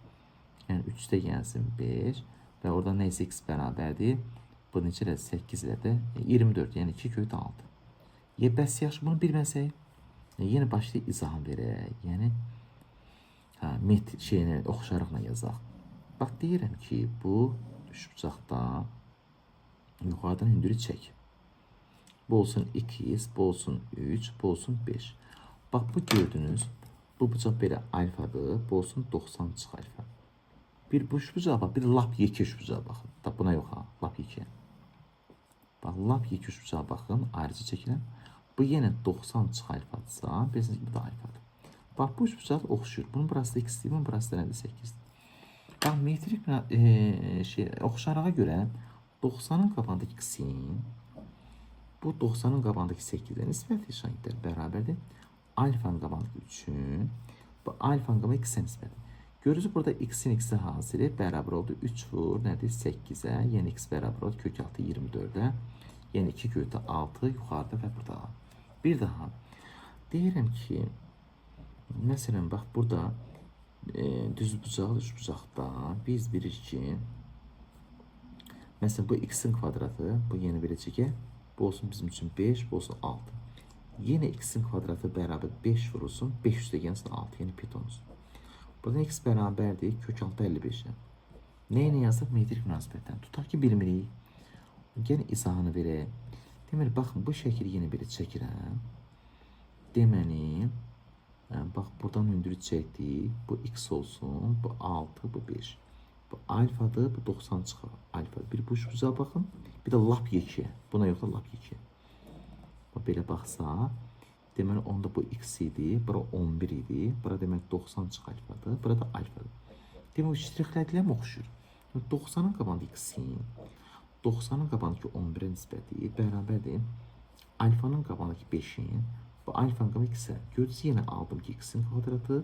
S1: Yəni 3 də gəlsin 5 və orada nə isə x bərabərdir. Bu neçə elədi? 8 elədi. 24, yəni 2 kök 6. Ye, bəs yaxşı bunu bilməsək, yenə başlayaq izahını verək. Yəni hə, met şeyini oxşarlıqla yazaq. Bax deyirəm ki, bu üçbucaqda yuxarıdan hündürlük çək. Bu olsun 2, bu olsun 3, bu olsun 5. Bax bu gördünüz, bu bucaq belə alfadır, bu olsun 90 çıx alfa. Bir bu üçbucağa bax, bir lap yekə üçbucağa baxın. Da buna yox ha, lap yekə. Bax, lap yekə üçbucağa baxın, ayrıca çəkirəm. Bu yenə 90 çıx alfadırsa, bilirsiniz ki, bu da alfadır. Bax, bu üçbucaq oxşuyur. Bunun burası da x-dir, bunun burası da nədir? 8-dir. Bax, metrik oxşarlığa görə 90-ın qabağındakı x-in bu 90-ın qabağındakı 8-ə nisbəti şagirdlər bərabərdir. Alfanın qabağındakı 3-ün bu alfanın qabağındakı x-ə nisbəti. Görürsünüz burada x-in x-i hasili bərabər oldu. 3 vur nədir? 8-ə. Yəni x bərabər oldu kök 6 24-ə. Yəni 2 kök 6 yuxarıda və burada. Bir daha deyirəm ki, məsələn bax burada düzbucaqlı üçbucaqda biz bilirik ki, məsələn bu x-in kvadratı, bu yenə belə çəkək. Bu olsun bizim üçün 5, bu olsun 6. Yenə x-in kvadratı bərabər 5 vurulsun, 5 üstə gəlsin 6, yəni pitonuz. Buradan x bərabərdir kök 6 55-ə. Nə ilə yazdıq? Metrik münasibətdən. Tutaq ki, bilmirik. Gəlin izahını verək. Deməli, baxın, bu şəkili yenə belə çəkirəm. Deməli, Bax, buradan hündürü çəkdik. Bu x olsun, bu 6, bu 5. Bu alfadır, bu 90 çıxır. Alfa. Bir bu bucağa baxın, bir də lap 2. Buna yox da lap 2. Bax, belə baxsa, deməli onda bu x idi, bura 11 idi. Bura demək 90 çıx alfadır, bura da alfadır. Demək, o ştrixlədilə oxşuyur. 90-ın qabağında x-in, 90-ın qabağındakı 11-ə nisbəti bərabərdir. Alfanın qabağındakı 5-in, bu alfanın qabağındakı x-ə. Gördünüz, yenə aldım ki, x-in kvadratı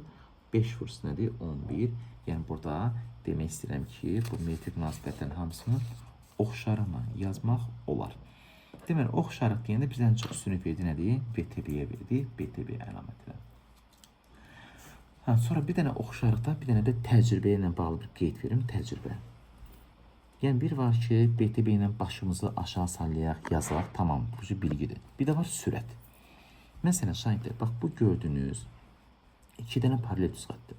S1: 5 vursu nədir? 11. Yəni, burada demək istəyirəm ki, bu metrik münasibətlərin hamısını oxşarıqla yazmaq olar. Deməli, oxşarıq deyəndə bizdən çox üstünlük verdi nədir? BTB-yə verdi, BTB əlamətinə. Hə, sonra bir dənə oxşarıqda, bir dənə də təcrübə ilə bağlı bir qeyd verim, təcrübə. Yəni, bir var ki, BTB ilə başımızı aşağı sallayaq, yazaq, tamam, bu bilgidir. Bir də var sürət. Məsələn, şahidlər, bax, bu gördüyünüz iki dənə paralel düz xətdir.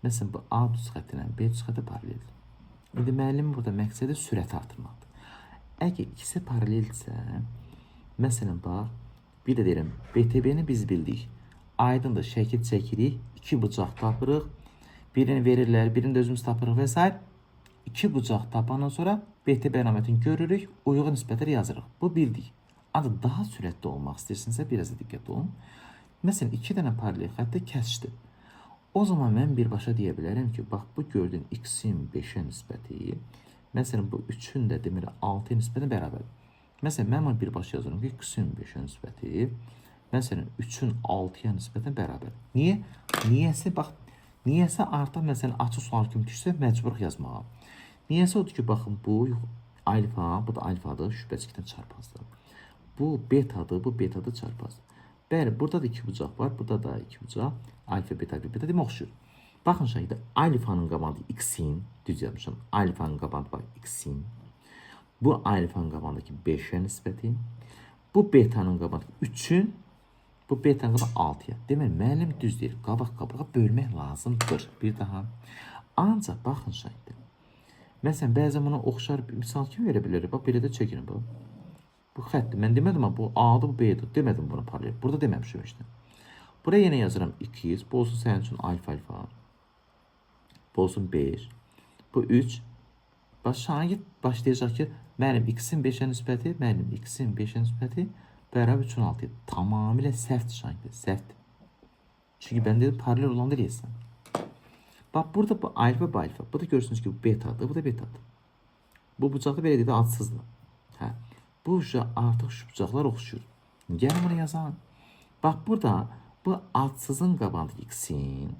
S1: Məsələn, bu A düz xətti ilə B düz xətti paraleldir. İndi müəllimin burada məqsədi sürəti artırmaqdır. Əgər ikisi paraleldirsə, məsələn, bax, bir də deyirəm, BTB-ni biz bildik. Aydındır, şəkil çəkirik, iki bucaq tapırıq, birini verirlər, birini də özümüz tapırıq və s. İki bucaq tapandan sonra BTB əlamətini görürük, uyğun nisbətləri yazırıq. Bu bildik. Ancaq daha sürətli olmaq istəyirsinizsə, biraz da diqqətli olun. Məsələn, iki dənə paralel xətti kəsişdi. O zaman mən birbaşa deyə bilərəm ki, bax, bu gördüyün x-in 5-ə nisbəti, məsələn, bu 3-ün də deməli 6-ya nisbətinə bərabərdir. Məsələn, mən bunu birbaşa yazıram ki, x-in 5-ə nisbəti, məsələn, 3-ün 6-ya nisbətinə bərabərdir. Niyə? Niyəsi, bax, niyəsə artıq, məsələn, açıq sual kimi düşsə, məcburuq yazmağa. Niyəsə odur ki, baxın, bu alfa, bu da alfadır, şübhəsizlikdən çarpazdır. Bu betadır, bu betadır, çarpazdır. Bəli, burada da iki bucaq var, burada da iki bucaq. Alfa, beta, alfa, beta demək oxşuyur. Baxın şəkildə, alfanın qabağında x-in, düz yazmışam, alfanın qabağında bax x-in. Bu alfanın qabağındakı 5-ə nisbəti, bu betanın qabağındakı 3-ün, bu betanın qabağı 6-ya. Deməli, müəllim düz deyir, qabaq qabağa bölmək lazımdır. Bir daha. Ancaq baxın şəkildə. Məsələn, bəzən buna oxşar misal kimi verə bilərik. Bax, belə də çəkirim bax. Bu xətdir. Mən demədim, bu A-dır, bu B-dir. Demədim buna paralel. Burada deməmişim işte. Buraya yenə yazıram 200. Bu olsun sənin üçün alfa alfa. Bu olsun 5. Bu 3. Bax, şagird başlayacaq ki, mənim x-in 5-ə nisbəti, mənim x-in 5-ə nisbəti bərabər 3-ün 6-ya. Tamamilə səhvdir şagird, səhvdir. Çünki mən dedim, paralel olanda eləyəsən. Bax, burada bu alfa, bu alfa. Bu da görürsünüz ki, bu betadır, bu da betadır. Bu bucağı belə deyək də adsızdır. Hə. Bu artıq şu bucaqlar oxşuyur. Gəlin bunu yazalım. Bax, burada bu adsızın qabağındakı x-in,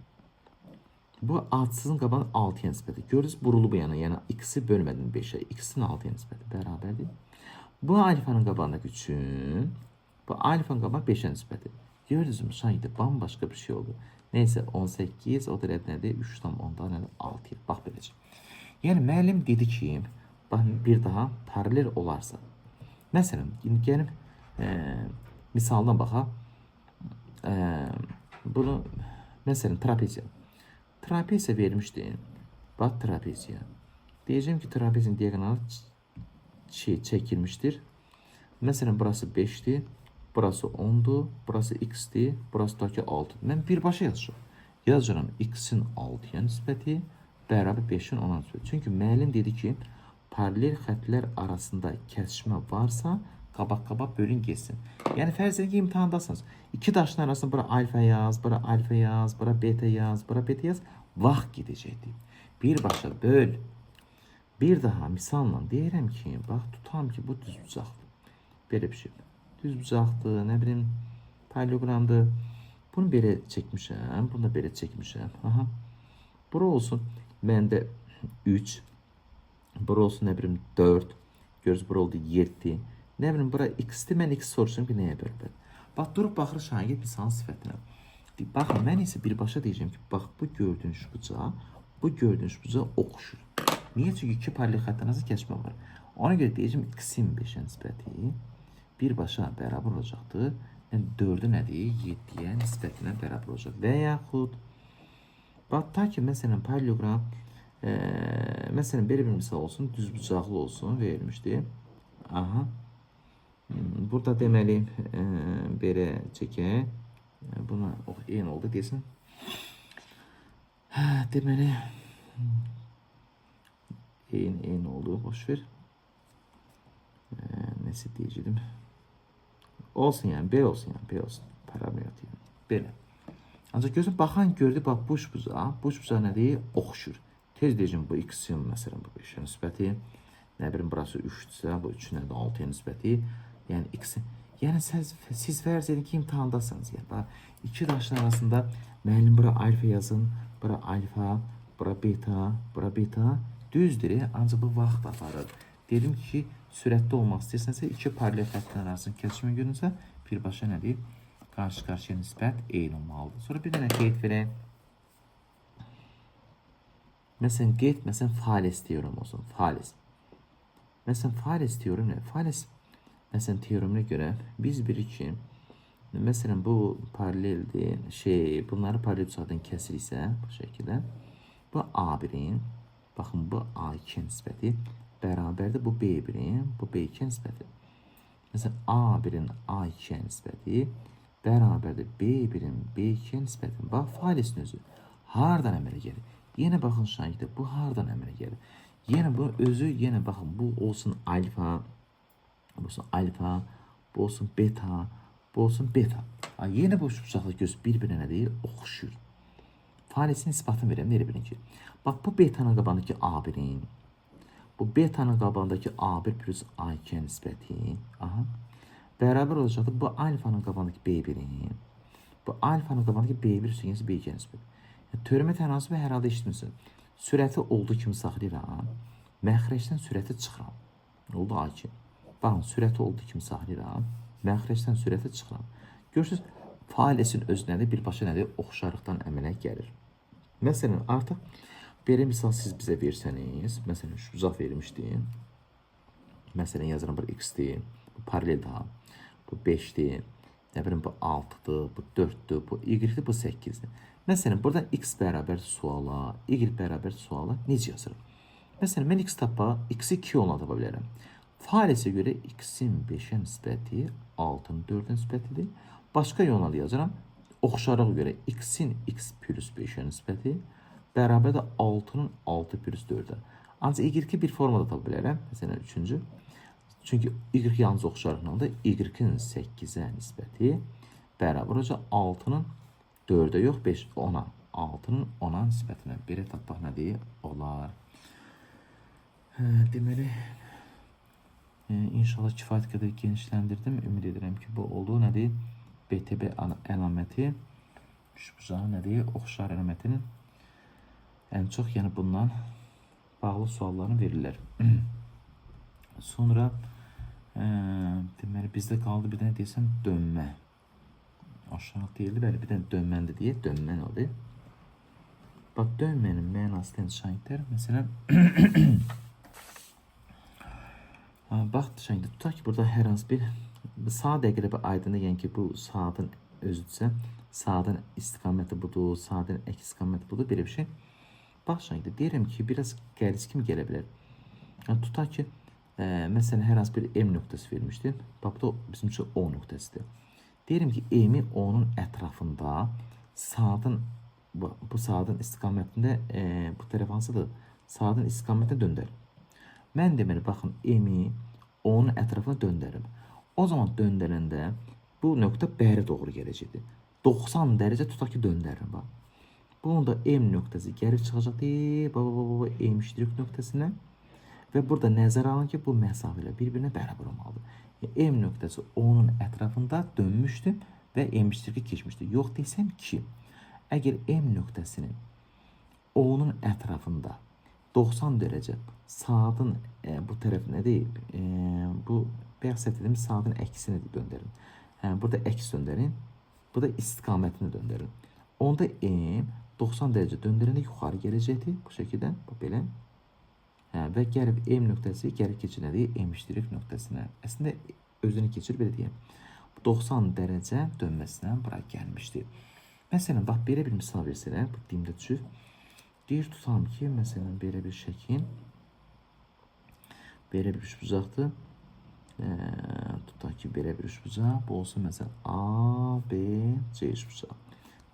S1: bu adsızın qabağında 6-ya nisbəti. Görürsünüz, burulu bu yana, yəni x-i bölmədim 5-ə, x-in 6-ya nisbəti bərabərdir. Bu alfanın qabağındakı 3-ün, bu alfanın qabağında 5-ə nisbəti. Gördünüzmü? Şahidi bambaşqa bir şey oldu. Neyse 18, o da nədir? 3,6 nədir? 6-ya. Bax beləcə. Yəni müəllim dedi ki, bax bir daha paralel olarsa. Məsələn, indi gəlib misalına baxaq. Bunu məsələn trapesiya. Trapesiya vermişdi. Bax trapesiya. Deyəcəm ki, trapeziyanın diaqonalı çəkilmişdir. Məsələn, burası 5-dir, burası 10-dur, burası x-dir, burası da ki 6-dır. Mən birbaşa yazacağam. Yazacağam x-in 6-ya nisbəti bərabər 5-in 10-a nisbəti. Çünki müəllim dedi ki, paralel xəttlər arasında kəsişmə varsa, qabaq-qabaq bölün getsin. Yəni fərz edin ki, imtahandasınız. İki daşın arasında bura alfa yaz, bura alfa yaz, bura beta yaz, bura beta yaz. Vaxt gedəcəkdir. Birbaşa böl. Bir daha misalla deyirəm ki, bax tutam ki, bu düz bucaqdır. Belə bir şey. Düz bucaqdır, nə bilim, paralleloqramdır. Bunu belə çəkmişəm, bunu da belə çəkmişəm. Aha. Bura olsun məndə 3. Bura olsun nə bilim 4. Görürsünüz, bura oldu 7. Nə bilim bura x-dir, mən x soruşuram ki, nəyə bərabər? Bax durub baxır şagird misalın sifətinə. Baxın, mən isə birbaşa deyəcəm ki, bax bu gördüyün şu bucaq, bu gördüyün şu bucaq oxşur. Niyə? Çünki iki paralel xəttlər arasında kəsmə var. Ona görə deyəcəm x-in 5-ə nisbəti birbaşa bərabər olacaqdır. Yəni 4-ü nədir? 7-yə nisbətinə bərabər olacaq. Və yaxud bax ta ki məsələn paralleloqram məsələn belə bir misal olsun, düzbucaqlı olsun verilmişdi. Aha. Burada deməli belə çəkək. Buna eyni oldu deyəsən. Hə, deməli eyni oldu, boş ver. Nəsə deyəcəydim. Olsun yəni, belə olsun yəni, belə olsun. Problem yoxdur yəni. Belə. Ancaq gözün baxan gördü, bax bu üçbucağa, bu üçbucağa nədir? Oxşur. Tez deyəcəm bu x-in məsələn bu 5-ə nisbəti, nə bilim burası 3-dürsə, bu 3 nədir? 6-ya nisbəti. Yəni x-in. Yəni siz fərz edin ki, imtahandasınız. Yəni bax, iki daşın arasında müəllim bura alfa yazın, bura alfa, bura beta, bura beta. Düzdür, ancaq bu vaxt aparır. Dedim ki, sürətli olmaq istəyirsənsə, iki paralel xəttin arasını kəsişmə görünsə, birbaşa nədir? Qarşı-qarşıya nisbət eyni olmalıdır. Sonra bir dənə qeyd verək. Məsələn, qeyd, məsələn, Fales teoremi olsun. Fales. Məsələn, Fales teoremi nə? Fales, məsələn, teoreminə görə biz bilirik ki, məsələn, bu paraleldir, bunları paralel bucaqdan kəsiriksə, bu şəkildə, bu A1-in, baxın, bu A2 nisbəti bərabərdir bu B1-in, bu B2 nisbəti. Məsələn, A1-in A2 nisbəti bərabərdir B1-in B2 nisbəti. Bax, Falesin özü hardan əmələ gəlir? Yenə baxın şagirdə, bu hardan əmələ gəlir? Yenə bu özü, yenə baxın, bu olsun alfa, bu olsun alfa, bu olsun beta, bu olsun beta. Ha, yenə bu üçbucaqlı göz bir-birinə nə deyir? Oxşuyur. Falesin isbatını verirəm, necə bilin ki? Bax, bu betanın qabağındakı A1-in, bu betanın qabağındakı A1 plus A2 nisbəti, aha, bərabər olacaqdır bu alfanın qabağındakı B1-in, bu alfanın qabağındakı B1 üstəgəlsin B2 nisbəti. Yəni, törəmə tənasübü hər halda eşitmirsin. Sürəti olduğu kimi saxlayıram, məxrəcdən sürəti çıxıram. Oldu A2. Baxın, sürəti olduğu kimi saxlayıram, məxrəcdən sürəti çıxıram. Görürsünüz, Falesin özü nədir? Birbaşa nədir? Oxşarlıqdan əmələ gəlir. Məsələn, artıq belə misal siz bizə versəniz, məsələn, üçbucaq vermişdi. Məsələn, yazıram bir x-dir, bu paralel daha, bu 5-dir, nə bilim, bu 6-dır, bu 4-dür, bu y-dir, bu 8-dir. Məsələn, burada x bərabər suala, y bərabər suala necə yazıram? Məsələn, mən x tapa, x-i 2 yolla tapa bilərəm. Falesə görə x-in 5-ə nisbəti 6-nın 4-ə nisbətidir. Başqa yolla da yazıram. Oxşarlığa görə x-in x plus 5-ə nisbəti bərabərdir 6-nın 6 plus 4-ə. Ancaq y-i bir formada tapa bilərəm. Məsələn, üçüncü. Çünki y yalnız oxşarlıqla y-in 8-ə nisbəti bərabər olacaq 6-nın 4-ə yox, 5, 10-a. 6-nın 10-a nisbətinə. Belə tapmaq nədir? Olar. Hə, deməli, inşallah kifayət qədər genişləndirdim. Ümid edirəm ki, bu oldu. Nədir? BTB əlaməti, üçbucağın nədir? Oxşar əlamətinin ən çox, yəni bundan bağlı suallarını verirlər. Sonra deməli bizdə qaldı bir dənə deyəsən dönmə. Aşağı deyildi, bəli, bir dənə dönməndir deyə, dönmə nə oldu? Bax, dönmənin mənası deyən şahidlər, məsələn, bax, şahidlər, tutaq ki, burada hər hansı bir saat dəqiqədə bir aydındır, yəni ki, bu saatın özüdürsə, saatın istiqaməti budur, saatın əks istiqaməti budur, belə bir şey. Bax, şahidlər, deyirəm ki, biraz qəliz kimi gələ bilər. Yəni, tutaq ki, məsələn, hər hansı bir M nöqtəsi vermişdi. Bax, bu da bizim üçün O nöqtəsidir. Deyirəm ki, M-i onun ətrafında saatın, bu saatın istiqamətində bu tərəf hansıdır? Saatın istiqamətində döndər. Mən deməli, baxın, M-i onun ətrafına döndərim. O zaman döndərəndə bu nöqtə bəri doğru gələcəkdir. 90 dərəcə tutaq ki, döndərirəm. Bax. Bunun da M nöqtəsi gəlib çıxacaqdır. Bax, bax, bax, bax, M ştrik nöqtəsinə. Və burada nəzərə alın ki, bu məsafələr bir-birinə bərabər olmalıdır. Yəni, M nöqtəsi onun ətrafında dönmüşdür və M ştriki keçmişdir. Yox desəm ki, əgər M nöqtəsinin onun ətrafında 90 dərəcə saatın bu tərəf nədir? Bu bayaq səhv dedim, saatın əksini döndərin. Hə, burada əks döndərin. Bu da istiqamətini döndərin. Onda M 90 dərəcə döndərəndə yuxarı gələcəkdir. Bu şəkildə, bu belə. Hə, və gəlib M nöqtəsi gəlib keçir nədir? M ştrik nöqtəsinə. Əslində özünü keçir, belə deyim. 90 dərəcə dönməsinə bura gəlmişdir. Məsələn, bax belə bir misal versələr, bu dimdə düşür. Deyir, tutalım ki, məsələn, belə bir şəkil, belə bir üçbucaqdır. Tutaq ki, belə bir üçbucaq. Bu olsun məsələn A, B, C üçbucağı.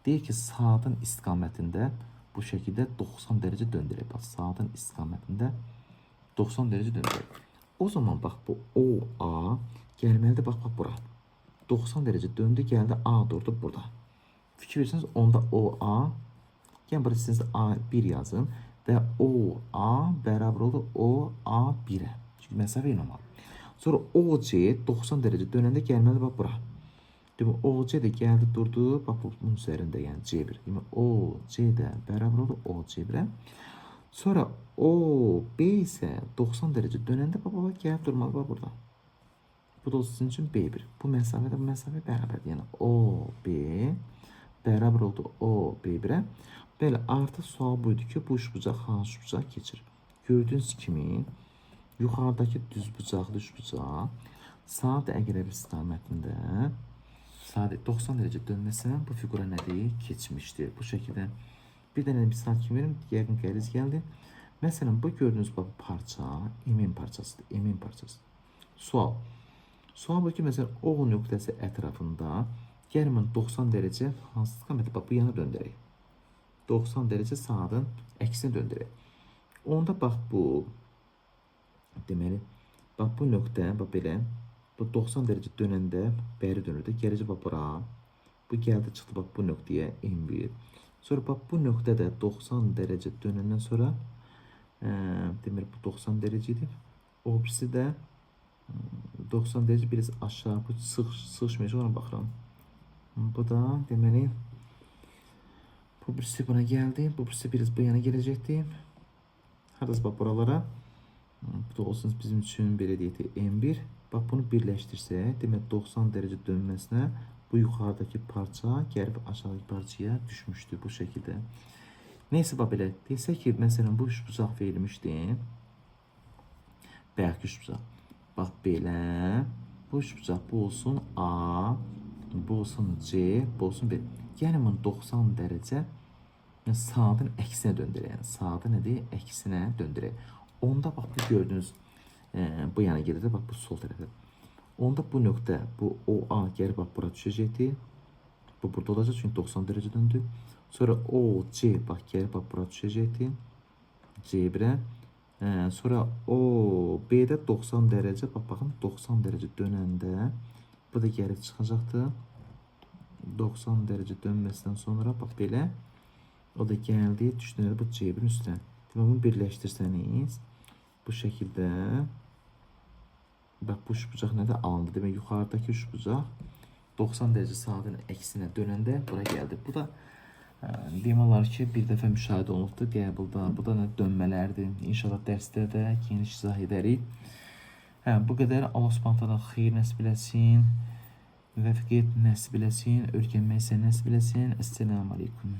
S1: Deyir ki, saatın istiqamətində bu şəkildə 90 dərəcə döndürək. Bax, saatın istiqamətində 90 dərəcə döndürək. O zaman bax bu OA gəlməlidir bax bax bura. 90 dərəcə döndü, gəldi A durdu burada. Fikir verirsiniz, onda OA, yəni burada siz A1 yazın və OA bərabər oldu OA1-ə. Çünki məsafə eyni olmalı. Sonra OC 90 dərəcə dönəndə gəlməlidir bax bura. Demək OC də gəldi durdu bax bunun üzərində, yəni C1. Demək OC də bərabər oldu OC1-ə. Sonra OB isə 90 dərəcə dönəndə bax bax gəlib durmalı bax burada. Bu da sizin üçün B1. Bu məsafə də bu məsafə bərabərdir. Yəni OB bərabər oldu OB1-ə. Belə artıq sual buydu ki, bu üçbucaq hansı üçbucaq keçir? Gördüyünüz kimi yuxarıdakı düzbucaqlı üçbucaq saat əqrəbi istiqamətində saat 90 dərəcə dönməsinə bu fiqura nədir? Keçmişdir. Bu şəkildə bir dənə misal kimi verim. Yəqin qəliz gəldi. Məsələn, bu gördüyünüz bax bu parça MN parçasıdır. MN parçası. Sual. Sual bu ki, məsələn, O nöqtəsi ətrafında gəlin bunu 90 dərəcə hansı istiqamətə bax bu yana döndürək. 90 dərəcə saatın əksinə döndürək. Onda bax bu deməli, bax bu nöqtə bax belə bu 90 dərəcə dönəndə bəri dönür də gələcək bax bura. Bu gəldi çıxdı bax bu nöqtəyə M1. Sonra bax bu nöqtə də 90 dərəcə dönəndən sonra deməli bu 90 dərəcə idi. O birisi də 90 dərəcə biraz aşağı bu sıxışmayacaq ona baxıram. Bu da deməli bu birisi buna gəldi. Bu birisi biraz bu yana gələcəkdi. Hardasa bax buralara. Bu da olsun bizim üçün belə deyək də M1. Bax bunu birləşdirsək, demək 90 dərəcə dönməsinə bu yuxarıdakı parça gəlib aşağıdakı parçaya düşmüşdü bu şəkildə. Neysə bax belə desək ki, məsələn bu üçbucaq verilmişdi. Bayaqki üçbucaq. Bax belə. Bu üçbucaq bu olsun A, bu olsun C, bu olsun B. Yəni bunu 90 dərəcə yəni saatın əksinə döndürək. Yəni saatı nədir? Əksinə döndürək. Onda bax bu gördüyünüz bu yana gedir də bax bu sol tərəfə. Onda bu nöqtə, bu OA gəlib bax bura düşəcəkdir. Bu burada olacaq çünki 90 dərəcə döndü. Sonra OC bax gəlib bax bura düşəcəkdir. C1-ə. Sonra OB-də 90 dərəcə, bax baxın 90 dərəcə dönəndə bu da gəlib çıxacaqdır. 90 dərəcə dönməsindən sonra bax belə o da gəldi, düşdü bu C1-in üstünə. Demək bunu birləşdirsəniz bu şəkildə bax bu üçbucaq nədir? Alındı. Demək yuxarıdakı üçbucaq 90 dərəcə saatın əksinə dönəndə bura gəldi. Bu da demək olar ki, bir dəfə müşahidə olunubdur qəbulda. Bu da nə dönmələrdir. İnşallah dərsdə də geniş izah edərik. Hə, bu qədər. Allah Subhanahu taala xeyir nəsib eləsin. Müvəffəqiyyət nəsib eləsin, öyrənmək isə nəsib eləsin. Əssalamu alaykum.